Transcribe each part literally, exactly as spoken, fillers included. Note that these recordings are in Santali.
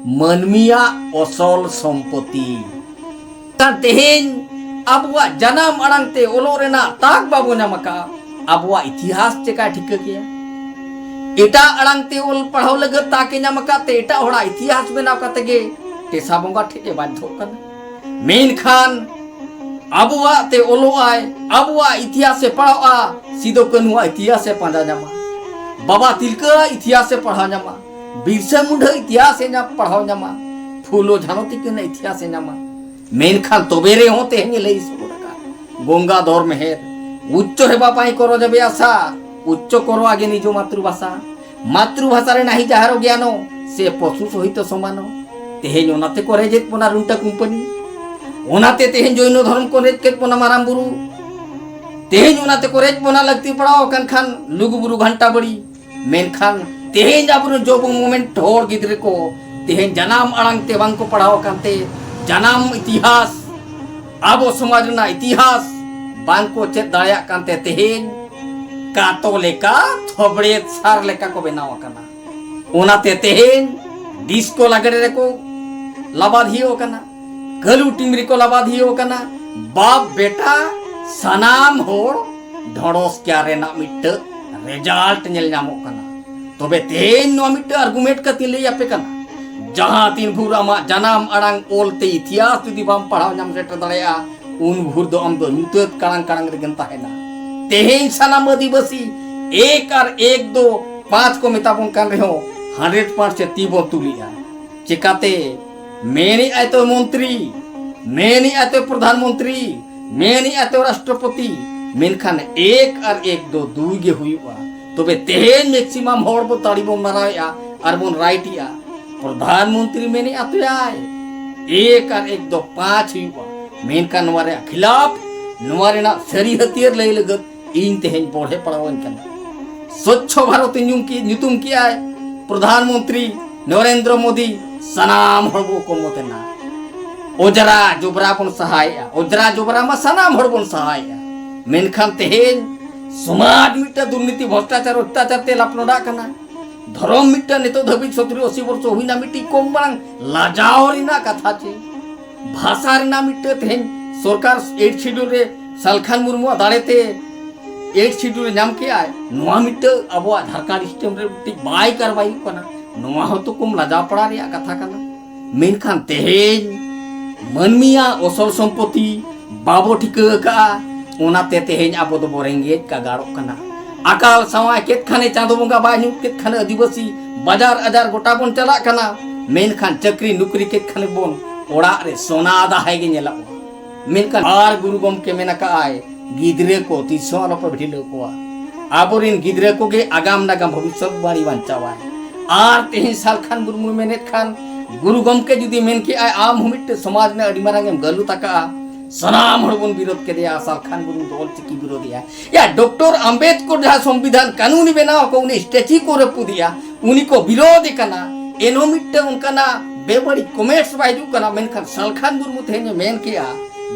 ᱢᱟᱹᱱᱢᱤᱭᱟᱜ ᱚᱥᱚᱞ ᱥᱚᱢᱯᱚᱛᱤ᱾ ᱠᱷᱟᱱ ᱛᱮᱦᱮᱧ ᱟᱵᱚᱣᱟᱜ ᱡᱟᱱᱟᱢ ᱟᱲᱟᱝ ᱛᱮ ᱚᱞᱚᱜ ᱨᱮᱱᱟᱜ ᱛᱟᱠ ᱵᱟᱵᱚ ᱧᱟᱢ ᱟᱠᱟᱫᱼᱟ, ᱟᱵᱚᱣᱟᱜ ᱤᱛᱤᱦᱟᱥ ᱪᱮᱠᱟᱭ ᱴᱷᱤᱠᱟᱹ ᱠᱮᱭᱟ? ᱮᱴᱟᱜ ᱟᱲᱟᱝ ᱛᱮ ᱚᱞ ᱯᱟᱲᱦᱟᱣ ᱞᱟᱹᱜᱤᱫ ᱛᱟᱠ ᱮ ᱧᱟᱢ ᱟᱠᱟᱫ ᱛᱮ ᱮᱴᱟᱜ ᱦᱚᱲᱟᱜ ᱤᱛᱤᱦᱟᱥ ᱵᱮᱱᱟᱣ ᱠᱟᱛᱮ ᱜᱮ ᱴᱮᱥᱟ ᱵᱚᱸᱜᱟ ᱴᱷᱮᱡ ᱮ ᱵᱟᱫᱽᱫᱷᱚᱜ ᱠᱟᱱᱟ᱾ ᱢᱮᱱᱠᱷᱟᱱ ᱟᱵᱚᱣᱟᱜ ᱛᱮ ᱚᱞᱚᱜ ᱟᱭ, ᱟᱵᱚᱣᱟᱜ ᱤᱛᱤᱦᱟᱥ ᱮ ᱯᱟᱲᱦᱟᱜᱼᱟ, ᱥᱤᱫᱩ ᱠᱟᱹᱱᱦᱩᱣᱟᱜ ᱤᱛᱤᱦᱟᱥ ᱮ ᱯᱟᱸᱡᱟ ᱧᱟᱢᱟ, ᱵᱟᱵᱟ ᱛᱤᱞᱠᱟᱹᱣᱟᱜ ᱤᱛᱤᱦᱟᱥ ᱮ ᱯᱟᱲᱦᱟᱣ ᱧᱟᱢᱟ, ᱵᱤᱨᱥᱟ ᱢᱩᱱᱰᱟᱹ ᱤᱛᱤᱦᱟᱥ ᱮ ᱧᱟᱢ, ᱯᱟᱲᱦᱟᱣ ᱧᱟᱢᱟ, ᱯᱷᱩᱞᱳ ᱡᱷᱟᱱᱳ ᱛᱤᱠᱤᱱᱟᱜ ᱤᱛᱤᱦᱟᱥ ᱮ ᱧᱟᱢᱟ᱾ ᱢᱮᱱᱠᱷᱟᱱ ᱛᱚᱵᱮ ᱨᱮᱦᱚᱸ ᱛᱮᱦᱮᱧ ᱮ ᱞᱟᱹᱭ ᱥᱚᱫᱚᱨ ᱟᱠᱟᱫ, ᱜᱚᱝᱜᱟᱫᱷᱚᱨ ᱢᱮᱦᱮᱨ, ᱩᱪᱪᱚ ᱦᱮᱵᱟ ᱯᱟᱭ ᱠᱚᱨᱚ ᱡᱟᱵᱮ ᱟᱥᱟ, ᱩᱪᱪᱚ ᱠᱚᱨᱚ ᱟᱜᱮ ᱱᱤᱡᱚ ᱢᱟᱛᱨᱩᱵᱷᱟᱥᱟ, ᱢᱟᱛᱨᱩᱵᱷᱟᱥᱟ ᱨᱮ ᱱᱟᱦᱤ ᱡᱟᱦᱟᱨᱚ ᱜᱮᱭᱟᱱᱚ, ᱥᱮ ᱯᱚᱥᱩ ᱥᱚᱦᱤᱛᱚ ᱥᱚᱢᱟᱱᱚ᱾ ᱛᱮᱦᱮᱧ ᱚᱱᱟᱛᱮ ᱠᱚ ᱨᱮᱡᱮᱫ ᱵᱚᱱᱟ ᱨᱩᱱᱴᱟ ᱠᱩᱢᱯᱟᱹᱱᱤ, ᱚᱱᱟᱛᱮ ᱛᱮᱦᱮᱧ ᱡᱚᱭᱱᱚ ᱫᱷᱚᱨᱚᱢ ᱠᱚ ᱨᱮᱡ ᱠᱮᱫ ᱵᱚᱱᱟ ᱢᱟᱨᱟᱝ ᱵᱩᱨᱩ, ᱛᱮᱦᱮᱧ ᱚᱱᱟᱛᱮ ᱠᱚ ᱨᱮᱡ ᱵᱚᱱᱟ ᱞᱟᱹᱠᱛᱤ ᱯᱟᱲᱟᱣ ᱟᱠᱟᱱ ᱠᱷᱟᱱ ᱞᱩᱜᱩ ᱵᱩᱨᱩ ᱜᱷᱟᱱᱴᱟ ᱵᱟᱲᱤ᱾ ᱢᱮᱱᱠᱷᱟᱱ ᱛᱮᱦᱮᱧ ᱟᱵᱚᱨᱮᱱ ᱡᱚᱵᱚ ᱢᱩᱢᱮᱱᱴ ᱦᱚᱲ ᱜᱤᱫᱽᱨᱟᱹ ᱠᱚ ᱛᱮᱦᱮᱧ ᱡᱟᱱᱟᱢ ᱟᱲᱟᱝ ᱛᱮ ᱵᱟᱝ ᱠᱚ ᱯᱟᱲᱦᱟᱣ ᱟᱠᱟᱱ ᱛᱮ ᱡᱟᱱᱟᱢ ᱤᱛᱤᱦᱟᱥ, ᱟᱵᱚ ᱥᱚᱢᱟᱡᱽ ᱨᱮᱱᱟᱜ ᱤᱛᱤᱦᱟᱥ ᱵᱟᱝ ᱠᱚ ᱪᱮᱫ ᱫᱟᱲᱮᱭᱟᱜ ᱠᱟᱱ ᱛᱮ ᱛᱮᱦᱮᱧ ᱠᱟᱛᱚ ᱞᱮᱠᱟ ᱛᱷᱚᱵᱲᱮ ᱥᱟᱨ ᱞᱮᱠᱟ ᱠᱚ ᱵᱮᱱᱟᱣ ᱟᱠᱟᱱᱟ᱾ ᱚᱱᱟᱛᱮ ᱛᱮᱦᱮᱧ ᱰᱤᱥᱠᱳ ᱞᱟᱜᱽᱲᱮ ᱨᱮᱠᱚ ᱞᱟᱵᱟᱫᱷᱤᱭᱟᱹ ᱟᱠᱟᱱᱟ, ᱠᱟᱹᱞᱩ ᱴᱤᱢ ᱨᱮᱠᱚ ᱞᱟᱵᱟᱫᱷᱤᱭᱟᱹ ᱟᱠᱟᱱᱟ᱾ ᱵᱟᱯ ᱵᱮᱴᱟ ᱥᱟᱱᱟᱢ ᱦᱚᱲ ᱰᱷᱚᱲᱚᱥ ᱠᱮᱭᱟ ᱨᱮᱱᱟᱜ ᱢᱤᱫᱴᱟᱹᱝ ᱨᱮᱡᱟᱞᱴ ᱧᱮᱞ ᱧᱟᱢᱚᱜ ᱠᱟᱱᱟ᱾ ᱛᱚᱵᱮ ᱛᱮᱦᱮᱧ ᱱᱚᱣᱟ ᱢᱤᱫᱴᱟᱹᱝ ᱟᱨᱜᱩᱢᱮᱱᱴ ᱠᱟᱛᱮᱧ ᱞᱟᱹᱭ ᱟᱯᱮ ᱠᱟᱱᱟ, ᱡᱟᱦᱟᱸ ᱛᱤᱱ ᱵᱷᱳᱨ ᱟᱢᱟᱜ ᱡᱟᱱᱟᱢ ᱟᱲᱟᱝ ᱚᱞ ᱛᱮ ᱤᱛᱤᱦᱟᱥ ᱡᱩᱫᱤ ᱵᱟᱢ ᱯᱟᱲᱦᱟᱣ ᱧᱟᱢ ᱥᱮᱴᱮᱨ ᱫᱟᱲᱮᱭᱟᱜᱼᱟ, ᱩᱱ ᱵᱷᱳᱨ ᱫᱚ ᱟᱢ ᱫᱚ ᱧᱩᱛᱟᱹᱛ ᱠᱟᱲᱟᱝ ᱠᱟᱲᱟᱝ ᱨᱮᱜᱮᱢ ᱛᱟᱦᱮᱱᱟ᱾ ᱛᱮᱦᱮᱧ ᱥᱟᱱᱟᱢ ᱟᱹᱫᱤᱵᱟᱹᱥᱤ ᱮᱠ ᱟᱨ ᱮᱠ ᱫᱚ ᱯᱟᱸᱪ ᱠᱚ ᱢᱮᱛᱟ ᱵᱚᱱ ᱠᱟᱱ ᱨᱮᱦᱚᱸ ᱦᱟᱱᱰᱨᱮᱰ ᱯᱟᱨᱥᱮᱱᱴ ᱛᱤ ᱵᱚᱱ ᱛᱩᱞᱮᱜᱼᱟ᱾ ᱪᱮᱠᱟᱛᱮ? ᱢᱮᱱᱮᱜᱼᱟᱭ ᱛᱚ ᱢᱚᱱᱛᱨᱤ, ᱢᱮᱱᱮᱜᱼᱟᱭ ᱛᱚ ᱯᱨᱚᱫᱷᱟᱱ ᱢᱚᱱᱛᱨᱤ, ᱢᱮᱱᱮᱜᱼᱟᱭ ᱛᱚ ᱨᱟᱥᱴᱨᱚᱯᱚᱛᱤ, ᱢᱮᱱᱠᱷᱟᱱ ᱮᱠ ᱟᱨ ᱮᱠ ᱫᱚ ᱫᱩᱭ ᱜᱮ ᱦᱩᱭᱩᱜᱼᱟ᱾ ᱛᱚᱵᱮ ᱛᱮᱦᱮᱧ ᱢᱮᱠᱥᱤᱢᱟᱢ ᱦᱚᱲ ᱵᱚ ᱛᱟᱲᱤ ᱵᱚᱱ ᱢᱟᱨᱟᱣᱮᱜᱼᱟ ᱟᱨ ᱵᱚᱱ ᱨᱟᱭᱤᱴᱮᱜᱼᱟ, ᱯᱨᱚᱫᱷᱟᱱ ᱢᱚᱱᱛᱨᱤ ᱢᱮᱱᱮᱜᱼᱟ ᱛᱚᱭᱟᱭ ᱮᱠ ᱟᱨ ᱮᱠ ᱫᱚ ᱯᱟᱸᱪ ᱦᱩᱭᱩᱜᱼᱟ, ᱢᱮᱱᱠᱷᱟᱱ ᱱᱚᱣᱟ ᱨᱮᱭᱟᱜ ᱠᱷᱤᱞᱟᱯ, ᱱᱚᱣᱟ ᱨᱮᱱᱟᱜ ᱥᱟᱹᱨᱤ ᱦᱟᱹᱛᱭᱟᱹᱨ ᱞᱟᱹᱭ ᱞᱟᱹᱜᱤᱫ ᱤᱧ ᱛᱮᱦᱮᱧ ᱵᱚᱲᱦᱮ ᱯᱟᱲᱟᱣᱟᱹᱧ ᱠᱟᱱᱟ᱾ ᱥᱚᱪᱪᱷᱚ ᱵᱷᱟᱨᱚᱛ ᱧᱩᱢ ᱠᱮ-, ᱧᱩᱛᱩᱢ ᱠᱮᱜᱼᱟᱭ ᱯᱨᱚᱫᱷᱟᱱ ᱢᱚᱱᱛᱨᱤ ᱱᱚᱨᱮᱱᱫᱨᱚ ᱢᱳᱫᱤ, ᱥᱟᱱᱟᱢ ᱦᱚᱲ ᱵᱚ ᱠᱚᱢᱚᱛ ᱮᱱᱟ᱾ ᱚᱡᱽᱨᱟ ᱡᱚᱵᱽᱨᱟ ᱵᱚᱱ ᱥᱟᱦᱟᱭᱮᱜᱼᱟ, ᱚᱡᱽᱨᱟ ᱡᱚᱵᱽᱨᱟ ᱢᱟ ᱥᱟᱱᱟᱢ ᱦᱚᱲ ᱵᱚᱱ ᱥᱟᱦᱟᱭᱮᱜᱼᱟ, ᱢᱮᱱᱠᱷᱟᱱ ᱛᱮᱦᱮᱧ ᱥᱚᱢᱟᱡᱽ ᱢᱤᱫᱴᱟᱝ ᱫᱩᱨᱱᱤᱛᱤ, ᱵᱷᱨᱚᱥᱴᱟᱪᱟᱨ, ᱚᱛᱛᱟᱪᱟᱨ ᱛᱮ ᱞᱟᱯᱞᱚᱰᱟᱜ ᱠᱟᱱᱟ᱾ ᱫᱷᱚᱨᱚᱢ ᱢᱤᱫᱴᱟᱝ ᱱᱤᱛᱚᱜ ᱫᱷᱟᱹᱵᱤᱡ ᱥᱚᱛᱨᱤ ᱟᱥᱤ ᱵᱚᱨᱥᱚ ᱦᱩᱭᱱᱟ, ᱢᱤᱫᱴᱤᱡ ᱠᱚᱢ ᱢᱟᱲᱟᱝ ᱞᱟᱡᱟᱣ ᱨᱮᱱᱟᱜ ᱠᱟᱛᱷᱟ ᱪᱮ? ᱵᱷᱟᱥᱟ ᱨᱮᱱᱟᱜ ᱢᱤᱫᱴᱟᱝ ᱛᱮᱦᱮᱧ ᱥᱚᱨᱠᱟᱨ ᱮᱭᱤᱴ ᱥᱤᱰᱩᱞ ᱨᱮ ᱥᱟᱞᱠᱷᱟᱱ ᱢᱩᱨᱢᱩᱣᱟᱜ ᱫᱟᱲᱮᱛᱮ ᱮᱭᱤᱴ ᱥᱤᱰᱩᱞ ᱨᱮ ᱧᱟᱢ ᱠᱮᱜᱼᱟᱭ, ᱱᱚᱣᱟ ᱢᱤᱫᱴᱟᱝ ᱟᱵᱚᱣᱟᱜ ᱡᱷᱟᱲᱠᱷᱚᱸᱰ ᱥᱴᱮᱴ ᱨᱮ ᱢᱤᱫᱴᱤᱡ ᱵᱟᱭ ᱠᱟᱨᱵᱟᱭ ᱦᱩᱭᱩᱜ ᱠᱟᱱᱟ᱾ ᱱᱚᱣᱟ ᱦᱚᱸᱛᱚ ᱠᱚᱢ ᱞᱟᱡᱟᱣ ᱯᱟᱲᱟ ᱨᱮᱭᱟᱜ ᱠᱟᱛᱷᱟ ᱠᱟᱱᱟ᱾ ᱢᱮᱱᱠᱷᱟᱱ ᱛᱮᱦᱮᱧ ᱢᱟᱹᱱᱢᱤᱭᱟᱜ ᱚᱥᱚᱞ ᱥᱚᱢᱯᱚᱛᱤ ᱵᱟᱵᱚ ᱴᱷᱤᱠᱟᱹ ᱟᱠᱟᱫᱼᱟ, ᱚᱱᱟᱛᱮ ᱛᱮᱦᱮᱧ ᱟᱵᱚ ᱫᱚᱵᱚ ᱨᱮᱸᱜᱮᱡ ᱠᱟᱜᱟᱲᱚᱜ ᱠᱟᱱᱟ᱾ ᱟᱠᱟᱞ ᱥᱟᱶᱟᱭ ᱠᱮᱫ ᱠᱷᱟᱱᱮ, ᱪᱟᱸᱫᱚ ᱵᱚᱸᱜᱟ ᱵᱟᱭ ᱧᱩᱛ ᱠᱮᱫ ᱠᱷᱟᱱᱮ, ᱟᱹᱫᱤᱵᱟᱹᱥᱤ ᱵᱟᱡᱟᱨ ᱟᱡᱟᱨ ᱜᱚᱴᱟ ᱵᱚᱱ ᱪᱟᱞᱟᱜ ᱠᱟᱱᱟ᱾ ᱢᱮᱱᱠᱷᱟᱱ ᱪᱟᱹᱠᱨᱤ ᱱᱩᱠᱨᱤ ᱠᱮᱫ ᱠᱷᱟᱱᱮ ᱵᱚᱱ, ᱚᱲᱟᱜ ᱨᱮ ᱥᱚᱱᱟ ᱫᱟᱦᱟᱭ ᱜᱮ ᱧᱮᱞᱚᱜᱼᱟ᱾ ᱢᱮᱱᱠᱷᱟᱱ ᱟᱨ ᱜᱩᱨᱩ ᱜᱚᱢᱠᱮ ᱢᱮᱱ ᱟᱠᱟᱫᱼᱟᱭ, ᱜᱤᱫᱽᱨᱟᱹ ᱠᱚ ᱛᱤᱥ ᱦᱚᱸ ᱟᱞᱚᱯᱮ ᱵᱷᱤᱲᱟᱹᱣ ᱠᱚᱣᱟ᱾ ᱟᱵᱚᱨᱮᱱ ᱜᱤᱫᱽᱨᱟᱹ ᱠᱚᱜᱮ ᱟᱜᱟᱢ ᱱᱟᱜᱟᱢ ᱵᱷᱚᱵᱤᱥᱥᱚᱛ ᱵᱟᱹᱲᱤ ᱵᱟᱧᱪᱟᱣᱟᱭ᱾ ᱟᱨ ᱛᱮᱦᱮᱧ ᱥᱟᱞᱠᱷᱟᱱ ᱢᱩᱨᱢᱩᱭ ᱢᱮᱱᱮᱫ ᱠᱷᱟᱱ, ᱜᱩᱨᱩ ᱜᱚᱢᱠᱮ ᱡᱩᱫᱤ ᱢᱮᱱ ᱠᱮᱜᱼᱟᱭ, ᱟᱢ ᱦᱚᱸ ᱢᱤᱫᱴᱮᱱ ᱥᱚᱢᱟᱡᱽ ᱨᱮᱱᱟᱜ ᱟᱹᱰᱤ ᱢᱟᱨᱟᱝ ᱮᱢ ᱜᱟᱹᱞᱩᱛ ᱟᱠᱟᱜᱼᱟ, ᱥᱟᱱᱟᱢ ᱦᱚᱲ ᱵᱚᱱ ᱵᱤᱨᱳᱫ ᱠᱮᱫᱮᱭᱟ, ᱥᱟᱞᱠᱷᱟᱱ ᱢᱩᱨᱢᱩ ᱫᱚ ᱚᱞ ᱪᱤᱠᱤ ᱵᱤᱨᱳᱫᱤᱭᱟ᱾ ᱭᱟ, ᱰᱚᱠᱴᱚᱨ ᱟᱢᱵᱮᱫᱠᱚᱨ ᱡᱟᱦᱟᱸ ᱥᱚᱝᱵᱤᱫᱷᱟᱱ ᱠᱟᱹᱱᱩᱱ ᱵᱮᱱᱟᱣ ᱟᱠᱚ, ᱩᱱᱤ ᱥᱴᱮᱪᱩ ᱠᱚ ᱨᱟᱹᱯᱩᱫᱮᱜᱼᱟ, ᱩᱱᱤ ᱠᱚ ᱵᱤᱨᱳᱫᱮ ᱠᱟᱱᱟ᱾ ᱮᱱᱦᱚᱸ ᱢᱤᱫᱴᱟᱝ ᱚᱱᱠᱟᱱᱟᱜ ᱵᱮᱵᱟᱹᱲᱤᱡ ᱠᱚᱢᱮᱱᱴᱥ ᱵᱟᱭ ᱦᱤᱡᱩᱜ ᱠᱟᱱᱟ᱾ ᱢᱮᱱᱠᱷᱟᱱ ᱥᱟᱞᱠᱷᱟᱱ ᱢᱩᱨᱢᱩ ᱛᱮᱦᱮᱧ ᱮ ᱢᱮᱱ ᱠᱮᱜᱼᱟ,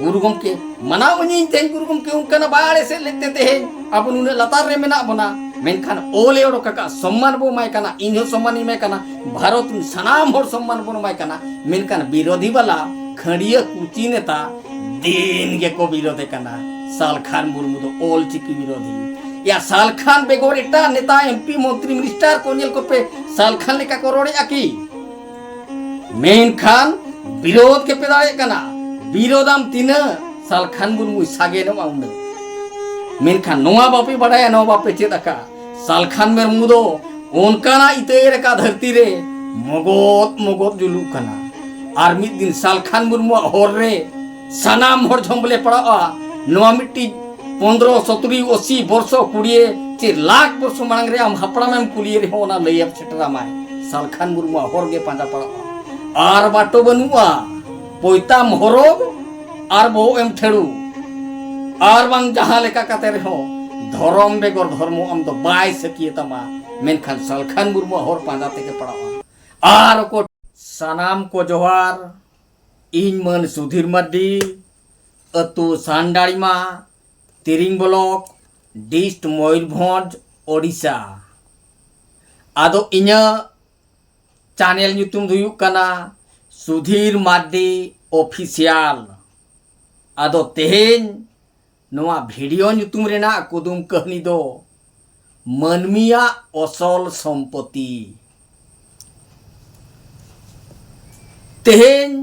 ᱜᱩᱨᱩ ᱜᱚᱢᱠᱮ, ᱢᱟᱱᱟᱣ ᱟᱹᱧᱤᱧ ᱛᱮᱦᱮᱧ ᱜᱩᱨᱩ ᱜᱚᱢᱠᱮ ᱚᱱᱠᱟᱱᱟᱜ ᱵᱟᱭ ᱟᱲᱮ ᱥᱮᱫ ᱞᱮᱫ ᱛᱮ ᱛᱮᱦᱮᱧ ᱟᱵᱚ ᱱᱩᱱᱟᱹᱜ ᱞᱟᱛᱟᱨ ᱨᱮ ᱢᱮᱱᱟᱜ ᱵᱚᱱᱟ᱾ ᱢᱮᱱᱠᱷᱟᱱ ᱚᱞ ᱮ ᱚᱰᱚᱠ ᱟᱠᱟᱫ, ᱥᱚᱢᱢᱟᱱ ᱵᱚ ᱮᱢᱟᱭ ᱠᱟᱱᱟ, ᱤᱧ ᱦᱚᱸ ᱥᱚᱢᱢᱟᱱ ᱤᱧ ᱮᱢᱟᱭ ᱠᱟᱱᱟ, ᱵᱷᱟᱨᱚᱛ ᱨᱮᱱ ᱥᱟᱱᱟᱢ ᱦᱚᱲ ᱥᱚᱢᱢᱟᱱ ᱵᱚᱱ ᱮᱢᱟᱭ ᱠᱟᱱᱟ᱾ ᱢᱮᱱᱠᱷᱟᱱ ᱵᱤᱨᱳᱫᱷᱤ ᱵᱟᱞᱟ ᱠᱷᱟᱹᱲᱤᱭᱟᱹ ᱠᱩᱪᱤ ᱱᱮᱛᱟ ᱫᱤᱱ ᱜᱮᱠᱚ ᱵᱤᱨᱳᱫᱷᱮ ᱠᱟᱱᱟ᱾ ᱥᱟᱞᱠᱷᱟᱱ ᱢᱩᱨᱢᱩ ᱫᱚ ᱚᱞ ᱪᱤᱠᱤ ᱵᱤᱨᱳᱫᱷᱤ᱾ ᱭᱟ, ᱥᱟᱞᱠᱷᱟᱱ ᱵᱮᱜᱚᱨ ᱮᱴᱟᱜ ᱱᱮᱛᱟ, ᱮᱢ ᱯᱤ, ᱢᱚᱱᱛᱨᱤ, ᱢᱤᱱᱤᱥᱴᱟᱨ ᱠᱚ ᱧᱮᱞ ᱠᱚᱯᱮ, ᱥᱟᱞᱠᱷᱟᱱ ᱞᱮᱠᱟ ᱠᱚ ᱨᱚᱲᱮᱫᱼᱟ ᱠᱤ? ᱢᱮᱱᱠᱷᱟᱱ ᱵᱤᱨᱳᱫᱷ ᱜᱮᱯᱮ ᱫᱟᱲᱮᱭᱟᱜ ᱠᱟᱱᱟ᱾ ᱵᱤᱨᱳᱫᱷᱟᱢ ᱛᱤᱱᱟᱹᱜ, ᱥᱟᱞᱠᱷᱟᱱ ᱢᱩᱨᱢᱩᱭ ᱥᱟᱜᱮᱱᱚᱜᱼᱟ ᱩᱱᱟᱹᱜ᱾ ᱢᱮᱱᱠᱷᱟᱱ ᱱᱚᱣᱟ ᱵᱟᱯᱮ ᱵᱟᱲᱟᱭᱟ, ᱱᱚᱣᱟ ᱵᱟᱯᱮ ᱪᱮᱫ ᱟᱠᱟᱫᱼᱟ, ᱥᱟᱞᱠᱷᱟᱱ ᱢᱩᱨᱢᱩ ᱫᱚ ᱚᱱᱠᱟᱱᱟᱜ ᱤᱛᱟᱹ ᱮᱨ ᱟᱠᱟᱫ ᱫᱷᱟᱹᱨᱛᱤ ᱨᱮ ᱢᱚᱜᱚᱫ ᱢᱚᱜᱚᱫ ᱡᱩᱞᱩᱜ ᱠᱟᱱᱟ᱾ ᱟᱨ ᱢᱤᱫ ᱫᱤᱱ ᱥᱟᱞᱠᱷᱟᱱ ᱢᱩᱨᱢᱩᱣᱟᱜ ᱦᱚᱨ ᱨᱮ ᱥᱟᱱᱟᱢ ᱦᱚᱲ ᱡᱷᱚᱢᱵᱞᱮ ᱯᱟᱲᱟᱜᱼᱟ᱾ ᱱᱚᱣᱟ ᱢᱤᱫᱴᱤᱡ ᱯᱚᱱᱫᱽᱨᱚ, ᱥᱚᱛᱨᱤ, ᱟᱥᱤ ᱵᱚᱨᱥᱚ, ᱠᱩᱲᱤᱭᱮ ᱪᱮ ᱞᱟᱠᱷ ᱵᱚᱨᱥᱚ ᱢᱟᱲᱟᱝ ᱨᱮ ᱟᱢ ᱦᱟᱯᱲᱟᱢᱮᱢ ᱠᱩᱞᱤᱭᱮ ᱨᱮᱦᱚᱸ ᱚᱱᱟ ᱞᱟᱹᱭᱮᱢ ᱥᱮᱴᱮᱨᱟᱢᱟᱭ᱾ ᱥᱟᱞᱠᱷᱟᱱ ᱢᱩᱨᱢᱩᱣᱟᱜ ᱦᱚᱨ ᱜᱮ ᱯᱟᱸᱡᱟ ᱯᱟᱲᱟᱜᱼᱟ᱾ ᱟᱨ ᱵᱟᱴᱚ ᱵᱟᱹᱱᱩᱜᱼᱟ, ᱯᱚᱭᱛᱟᱢ ᱦᱚᱨᱚᱜ ᱟᱨ ᱵᱚᱦᱚᱜ ᱮᱢ ᱴᱷᱮᱲᱩ, ᱟᱨ ᱵᱟᱝ ᱡᱟᱦᱟᱸ ᱞᱮᱠᱟ ᱠᱟᱛᱮ ᱨᱮᱦᱚᱸ ᱫᱷᱚᱨᱚᱢ ᱵᱮᱜᱚᱨ ᱫᱷᱚᱨᱢᱚ ᱟᱢ ᱫᱚ ᱵᱟᱭ ᱥᱟᱹᱠᱷᱤᱭᱟᱹ ᱛᱟᱢᱟ᱾ ᱢᱮᱱᱠᱷᱟᱱ ᱥᱟᱞᱠᱷᱟᱱ ᱢᱩᱨᱢᱩᱣᱟᱜ ᱦᱚᱨ ᱯᱟᱸᱡᱟ ᱛᱮᱜᱮ ᱯᱟᱲᱟᱜᱼᱟ᱾ ᱟᱨ ᱚᱠᱚᱭ ᱥᱟᱱᱟᱢ ᱠᱚ ᱡᱚᱦᱟᱨ᱾ ᱤᱧ ᱢᱟᱹᱱ ᱥᱩᱫᱷᱤᱨ ᱢᱟᱨᱰᱤ, ᱟᱹᱛᱩ ᱥᱟᱱᱰᱟᱲᱤᱢᱟ, ᱛᱤᱨᱤᱝ ᱵᱞᱚᱠ, ᱰᱤᱥᱴ ᱢᱚᱭᱩᱨᱵᱷᱚᱸᱡᱽ, ᱳᱰᱤᱥᱟ᱾ ᱟᱫᱚ ᱤᱧᱟᱹᱜ ᱪᱮᱱᱮᱞ ᱧᱩᱛᱩᱢ ᱫᱚ ᱦᱩᱭᱩᱜ ᱠᱟᱱᱟ ᱥᱩᱫᱷᱤᱨ ᱢᱟᱨᱰᱤ ᱚᱯᱷᱤᱥᱤᱭᱟᱞ᱾ ᱟᱫᱚ ᱛᱮᱦᱮᱧ ᱱᱚᱣᱟ ᱵᱷᱤᱰᱤᱭᱳ ᱧᱩᱛᱩᱢ ᱨᱮᱱᱟᱜ ᱠᱩᱫᱩᱢ ᱠᱟᱹᱦᱱᱤ ᱫᱚ ᱢᱟᱹᱱᱢᱤᱭᱟᱜ ᱚᱥᱚᱞ ᱥᱚᱢᱯᱚᱛᱤ᱾ ᱛᱮᱦᱮᱧ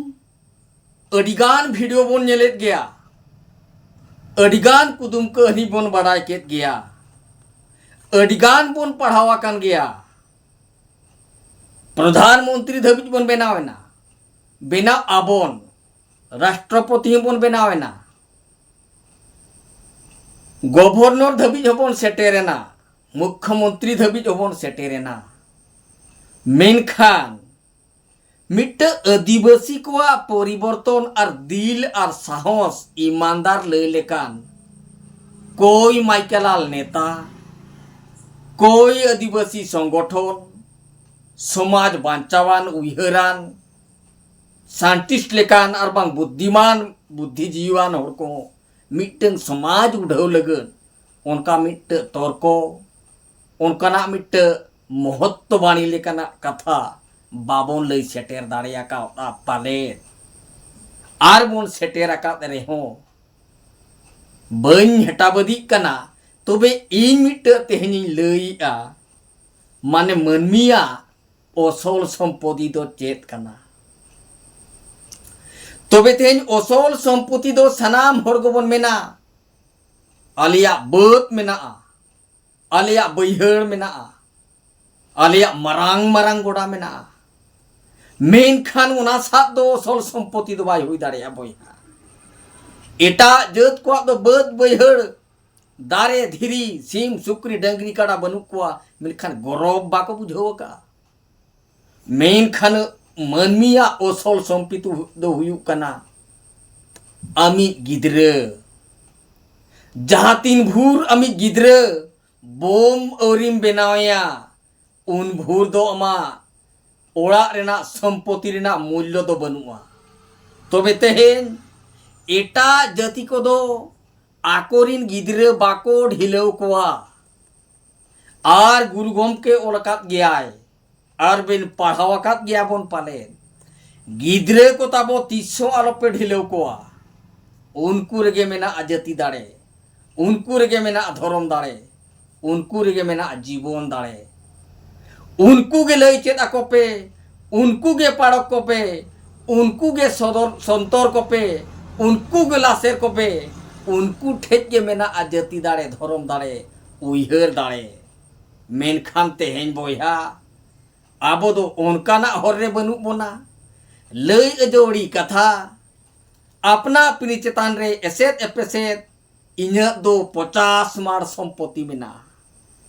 ᱟᱹᱰᱤᱜᱟᱱ ᱵᱷᱤᱰᱤᱭᱳ ᱵᱚᱱ ᱧᱮᱞᱮᱫ ᱜᱮᱭᱟ, ᱟᱹᱰᱤᱜᱟᱱ ᱠᱩᱫᱩᱢ ᱠᱟᱹᱦᱱᱤ ᱵᱚᱱ ᱵᱟᱰᱟᱭ ᱠᱮᱫ ᱜᱮᱭᱟ, ᱟᱹᱰᱤᱜᱟᱱ ᱵᱚᱱ ᱯᱟᱲᱦᱟᱣ ᱟᱠᱟᱱ ᱜᱮᱭᱟ᱾ ᱯᱨᱚᱫᱷᱟᱱ ᱢᱚᱱᱛᱨᱤ ᱫᱷᱟᱹᱵᱤᱡ ᱵᱚᱱ ᱵᱮᱱᱟᱣ ᱮᱱᱟ, ᱵᱮᱱᱟᱣ ᱟᱵᱚᱱ, ᱨᱟᱥᱴᱨᱚᱯᱚᱛᱤ ᱦᱚᱸᱵᱚᱱ ᱵᱮᱱᱟᱣ ᱮᱱᱟ, ᱜᱚᱵᱷᱚᱨᱱᱚᱨ ᱫᱷᱟᱹᱵᱤᱡ ᱦᱚᱸᱵᱚᱱ ᱥᱮᱴᱮᱨ ᱮᱱᱟ, ᱢᱩᱠᱠᱷᱚ ᱢᱚᱱᱛᱨᱤ ᱫᱷᱟᱹᱵᱤᱡ ᱦᱚᱸᱵᱚᱱ ᱥᱮᱴᱮᱨ ᱮᱱᱟ᱾ ᱢᱮᱱᱠᱷᱟᱱ ᱢᱤᱫᱴᱟᱹᱝ ᱟᱹᱫᱤᱵᱟᱹᱥᱤ ᱠᱚᱣᱟᱜ ᱯᱚᱨᱤᱵᱚᱨᱛᱚᱱ ᱟᱨ ᱫᱤᱞ ᱟᱨ ᱥᱟᱦᱚᱥ, ᱤᱢᱟᱱᱫᱟᱨ ᱞᱟᱹᱭ ᱞᱮᱠᱟᱱ ᱠᱚᱭ ᱢᱟᱭᱠᱮᱞᱟᱞ ᱱᱮᱛᱟ, ᱠᱚᱭ ᱟᱹᱫᱤᱵᱟᱹᱥᱤ ᱥᱚᱝᱜᱚᱴᱷᱚᱱ, ᱥᱚᱢᱟᱡᱽ ᱵᱟᱧᱪᱟᱣᱟᱱ, ᱩᱭᱦᱟᱹᱨᱟᱱ, ᱥᱟᱭᱮᱱᱴᱤᱥᱴ ᱞᱮᱠᱟᱱ ᱟᱨ ᱵᱟᱝ ᱵᱩᱫᱽᱫᱷᱤᱢᱟᱱ, ᱵᱩᱫᱽᱫᱷᱤᱡᱤᱣᱤᱣᱟᱱ ᱦᱚᱲ ᱠᱚ ᱢᱤᱫᱴᱟᱹᱝ ᱥᱚᱢᱟᱡᱽ ᱩᱰᱷᱟᱹᱣ ᱞᱟᱹᱜᱤᱫ ᱚᱱᱠᱟ ᱢᱤᱫᱴᱟᱹᱝ ᱛᱚᱨᱠᱚ, ᱚᱱᱠᱟᱱᱟᱜ ᱢᱤᱫᱴᱟᱹᱝ ᱢᱚᱦᱚᱛᱛᱚ ᱵᱟᱹᱱᱤ ᱞᱮᱠᱟᱱᱟᱜ ᱠᱟᱛᱷᱟ ᱵᱟᱵᱚᱱ ᱞᱟᱹᱭ ᱥᱮᱴᱮᱨ ᱫᱟᱲᱮ ᱟᱠᱟᱣᱫᱟ ᱯᱟᱞᱮᱫ᱾ ᱟᱨ ᱵᱚᱱ ᱥᱮᱴᱮᱨ ᱟᱠᱟᱫ ᱨᱮᱦᱚᱸ ᱵᱟᱹᱧ ᱦᱮᱴᱟ ᱵᱟᱹᱫᱤᱜ ᱠᱟᱱᱟ, ᱛᱚᱵᱮ ᱤᱧ ᱢᱤᱫᱴᱟᱹᱝ ᱛᱮᱦᱮᱧᱤᱧ ᱞᱟᱹᱭᱮᱜᱼᱟ, ᱢᱟᱱᱮ ᱢᱟᱹᱱᱢᱤᱭᱟᱜ ᱚᱥᱚᱞ ᱥᱚᱢᱯᱚᱫᱤ ᱫᱚ ᱪᱮᱫ ᱠᱟᱱᱟ? ᱛᱚᱵᱮ ᱛᱮᱦᱮᱧ ᱚᱥᱚᱞ ᱥᱚᱢᱯᱚᱛᱤ ᱫᱚ ᱥᱟᱱᱟᱢ ᱦᱚᱲ ᱜᱮᱵᱚᱱ ᱢᱮᱱᱟ, ᱟᱞᱮᱭᱟᱜ ᱵᱟᱹᱫᱽ ᱢᱮᱱᱟᱜᱼᱟ, ᱟᱞᱮᱭᱟᱜ ᱵᱟᱹᱭᱦᱟᱹᱲ ᱢᱮᱱᱟᱜᱼᱟ, ᱟᱞᱮᱭᱟᱜ ᱢᱟᱨᱟᱝ ᱢᱟᱨᱟᱝ ᱜᱚᱰᱟ ᱢᱮᱱᱟᱜᱼᱟ᱾ ᱢᱮᱱᱠᱷᱟᱱ ᱚᱱᱟ ᱥᱟᱫ ᱫᱚ ᱚᱥᱚᱞ ᱥᱚᱢᱯᱚᱛᱤ ᱫᱚ ᱵᱟᱭ ᱦᱩᱭ ᱫᱟᱲᱮᱭᱟᱜᱼᱟ ᱵᱚᱭᱦᱟ᱾ ᱮᱴᱟᱜ ᱡᱟᱹᱛ ᱠᱚᱣᱟᱜ ᱫᱚ ᱵᱟᱹᱫᱽ ᱵᱟᱹᱭᱦᱟᱹᱲ, ᱫᱟᱨᱮ ᱫᱷᱤᱨᱤ, ᱥᱤᱢ ᱥᱩᱠᱨᱤ ᱰᱟᱹᱝᱨᱤ ᱠᱟᱰᱟ ᱵᱟᱹᱱᱩᱜ ᱠᱚᱣᱟ, ᱢᱮᱱᱠᱷᱟᱱ ᱜᱚᱨᱚᱵᱽ ᱵᱟᱠᱚ ᱵᱩᱡᱷᱟᱹᱣ ᱟᱠᱟᱫᱼᱟ᱾ ᱢᱮᱱᱠᱷᱟᱱ ᱢᱟᱹᱱᱢᱤᱭᱟᱜ ᱚᱥᱚᱞ ᱥᱚᱢᱯᱚᱛᱤ ᱫᱚ ᱦᱩᱭᱩᱜ ᱠᱟᱱᱟ ᱟᱢᱤᱡ ᱜᱤᱫᱽᱨᱟᱹ᱾ ᱡᱟᱦᱟᱸ ᱛᱤᱱ ᱵᱷᱳᱨ ᱟᱢᱤᱡ ᱜᱤᱫᱽᱨᱟᱹ ᱵᱳᱢ ᱟᱹᱣᱨᱤᱢ ᱵᱮᱱᱟᱣᱮᱭᱟ, ᱩᱱ ᱵᱷᱳᱨ ᱫᱚ ᱟᱢᱟᱜ ᱚᱲᱟᱜ ᱨᱮᱱᱟᱜ ᱥᱚᱢᱯᱚᱛᱤ ᱨᱮᱱᱟᱜ ᱢᱩᱞᱞᱚ ᱫᱚ ᱵᱟᱹᱱᱩᱜᱼᱟ᱾ ᱛᱚᱵᱮ ᱛᱮᱦᱮᱧ ᱮᱴᱟᱜ ᱡᱟᱹᱛᱤ ᱠᱚᱫᱚ ᱟᱠᱚᱨᱤᱱ ᱜᱤᱫᱽᱨᱟᱹ ᱵᱟᱠᱚ ᱰᱷᱤᱞᱟᱹᱣ ᱠᱚᱣᱟ᱾ ᱟᱨ ᱜᱩᱨᱩ ᱜᱚᱢᱠᱮ ᱚᱞ ᱟᱠᱟᱫ ᱜᱮᱭᱟᱭ, ᱟᱨ ᱵᱮᱱ ᱯᱟᱲᱦᱟᱣ ᱟᱠᱟᱫ ᱜᱮᱭᱟ ᱵᱚᱱ ᱯᱟᱞᱮᱱ, ᱜᱤᱫᱽᱨᱟᱹ ᱠᱚ ᱛᱟᱵᱚ ᱛᱤᱥ ᱦᱚᱸ ᱟᱞᱚᱯᱮ ᱰᱷᱤᱞᱟᱹᱣ ᱠᱚᱣᱟ᱾ ᱩᱱᱠᱩ ᱨᱮᱜᱮ ᱢᱮᱱᱟᱜᱼᱟ ᱡᱟᱹᱛᱤ ᱫᱟᱲᱮ, ᱩᱱᱠᱩ ᱨᱮᱜᱮ ᱢᱮᱱᱟᱜᱼᱟ ᱫᱷᱚᱨᱚᱢ ᱫᱟᱲᱮ, ᱩᱱᱠᱩ ᱨᱮᱜᱮ ᱢᱮᱱᱟᱜᱼᱟ ᱡᱤᱵᱚᱱ ᱫᱟᱲᱮ᱾ ᱩᱱᱠᱩ ᱜᱮ ᱞᱟᱹᱭ ᱪᱮᱫ ᱟᱠᱚ ᱯᱮ, ᱩᱱᱠᱩ ᱜᱮ ᱯᱟᱲᱚᱠ ᱠᱚᱯᱮ, ᱩᱱᱠᱩ ᱜᱮ ᱥᱚᱫᱚᱨ ᱥᱚᱱᱛᱚᱨ ᱠᱚᱯᱮ, ᱩᱱᱠᱩ ᱜᱮ ᱞᱟᱥᱮᱨ ᱠᱚᱯᱮ᱾ ᱩᱱᱠᱩ ᱴᱷᱮᱡ ᱜᱮ ᱢᱮᱱᱟᱜᱼᱟ ᱡᱟᱹᱛᱤ ᱫᱟᱲᱮ, ᱫᱷᱚᱨᱚᱢ ᱫᱟᱲᱮ, ᱩᱭᱦᱟᱹᱨ ᱫᱟᱲᱮ᱾ ᱢᱮᱱᱠᱷᱟᱱ ᱛᱮᱦᱮᱧ ᱵᱚᱭᱦᱟ, ᱟᱵᱚ ᱫᱚ ᱚᱱᱠᱟᱱᱟᱜ ᱦᱚᱨ ᱨᱮ ᱵᱟᱹᱱᱩᱜ ᱵᱚᱱᱟ᱾ ᱞᱟᱹᱭ ᱟᱹᱡᱟᱹᱣᱲᱤ ᱠᱟᱛᱷᱟ, ᱟᱯᱱᱟ ᱟᱹᱯᱱᱤ ᱪᱮᱛᱟᱱ ᱨᱮ ᱮᱥᱮᱫ ᱮᱯᱮᱥᱮᱫ᱾ ᱤᱧᱟᱹᱜ ᱫᱚ ᱯᱚᱪᱟᱥ ᱢᱟᱲ ᱥᱚᱢᱯᱚᱛᱤ ᱢᱮᱱᱟᱜᱼᱟ,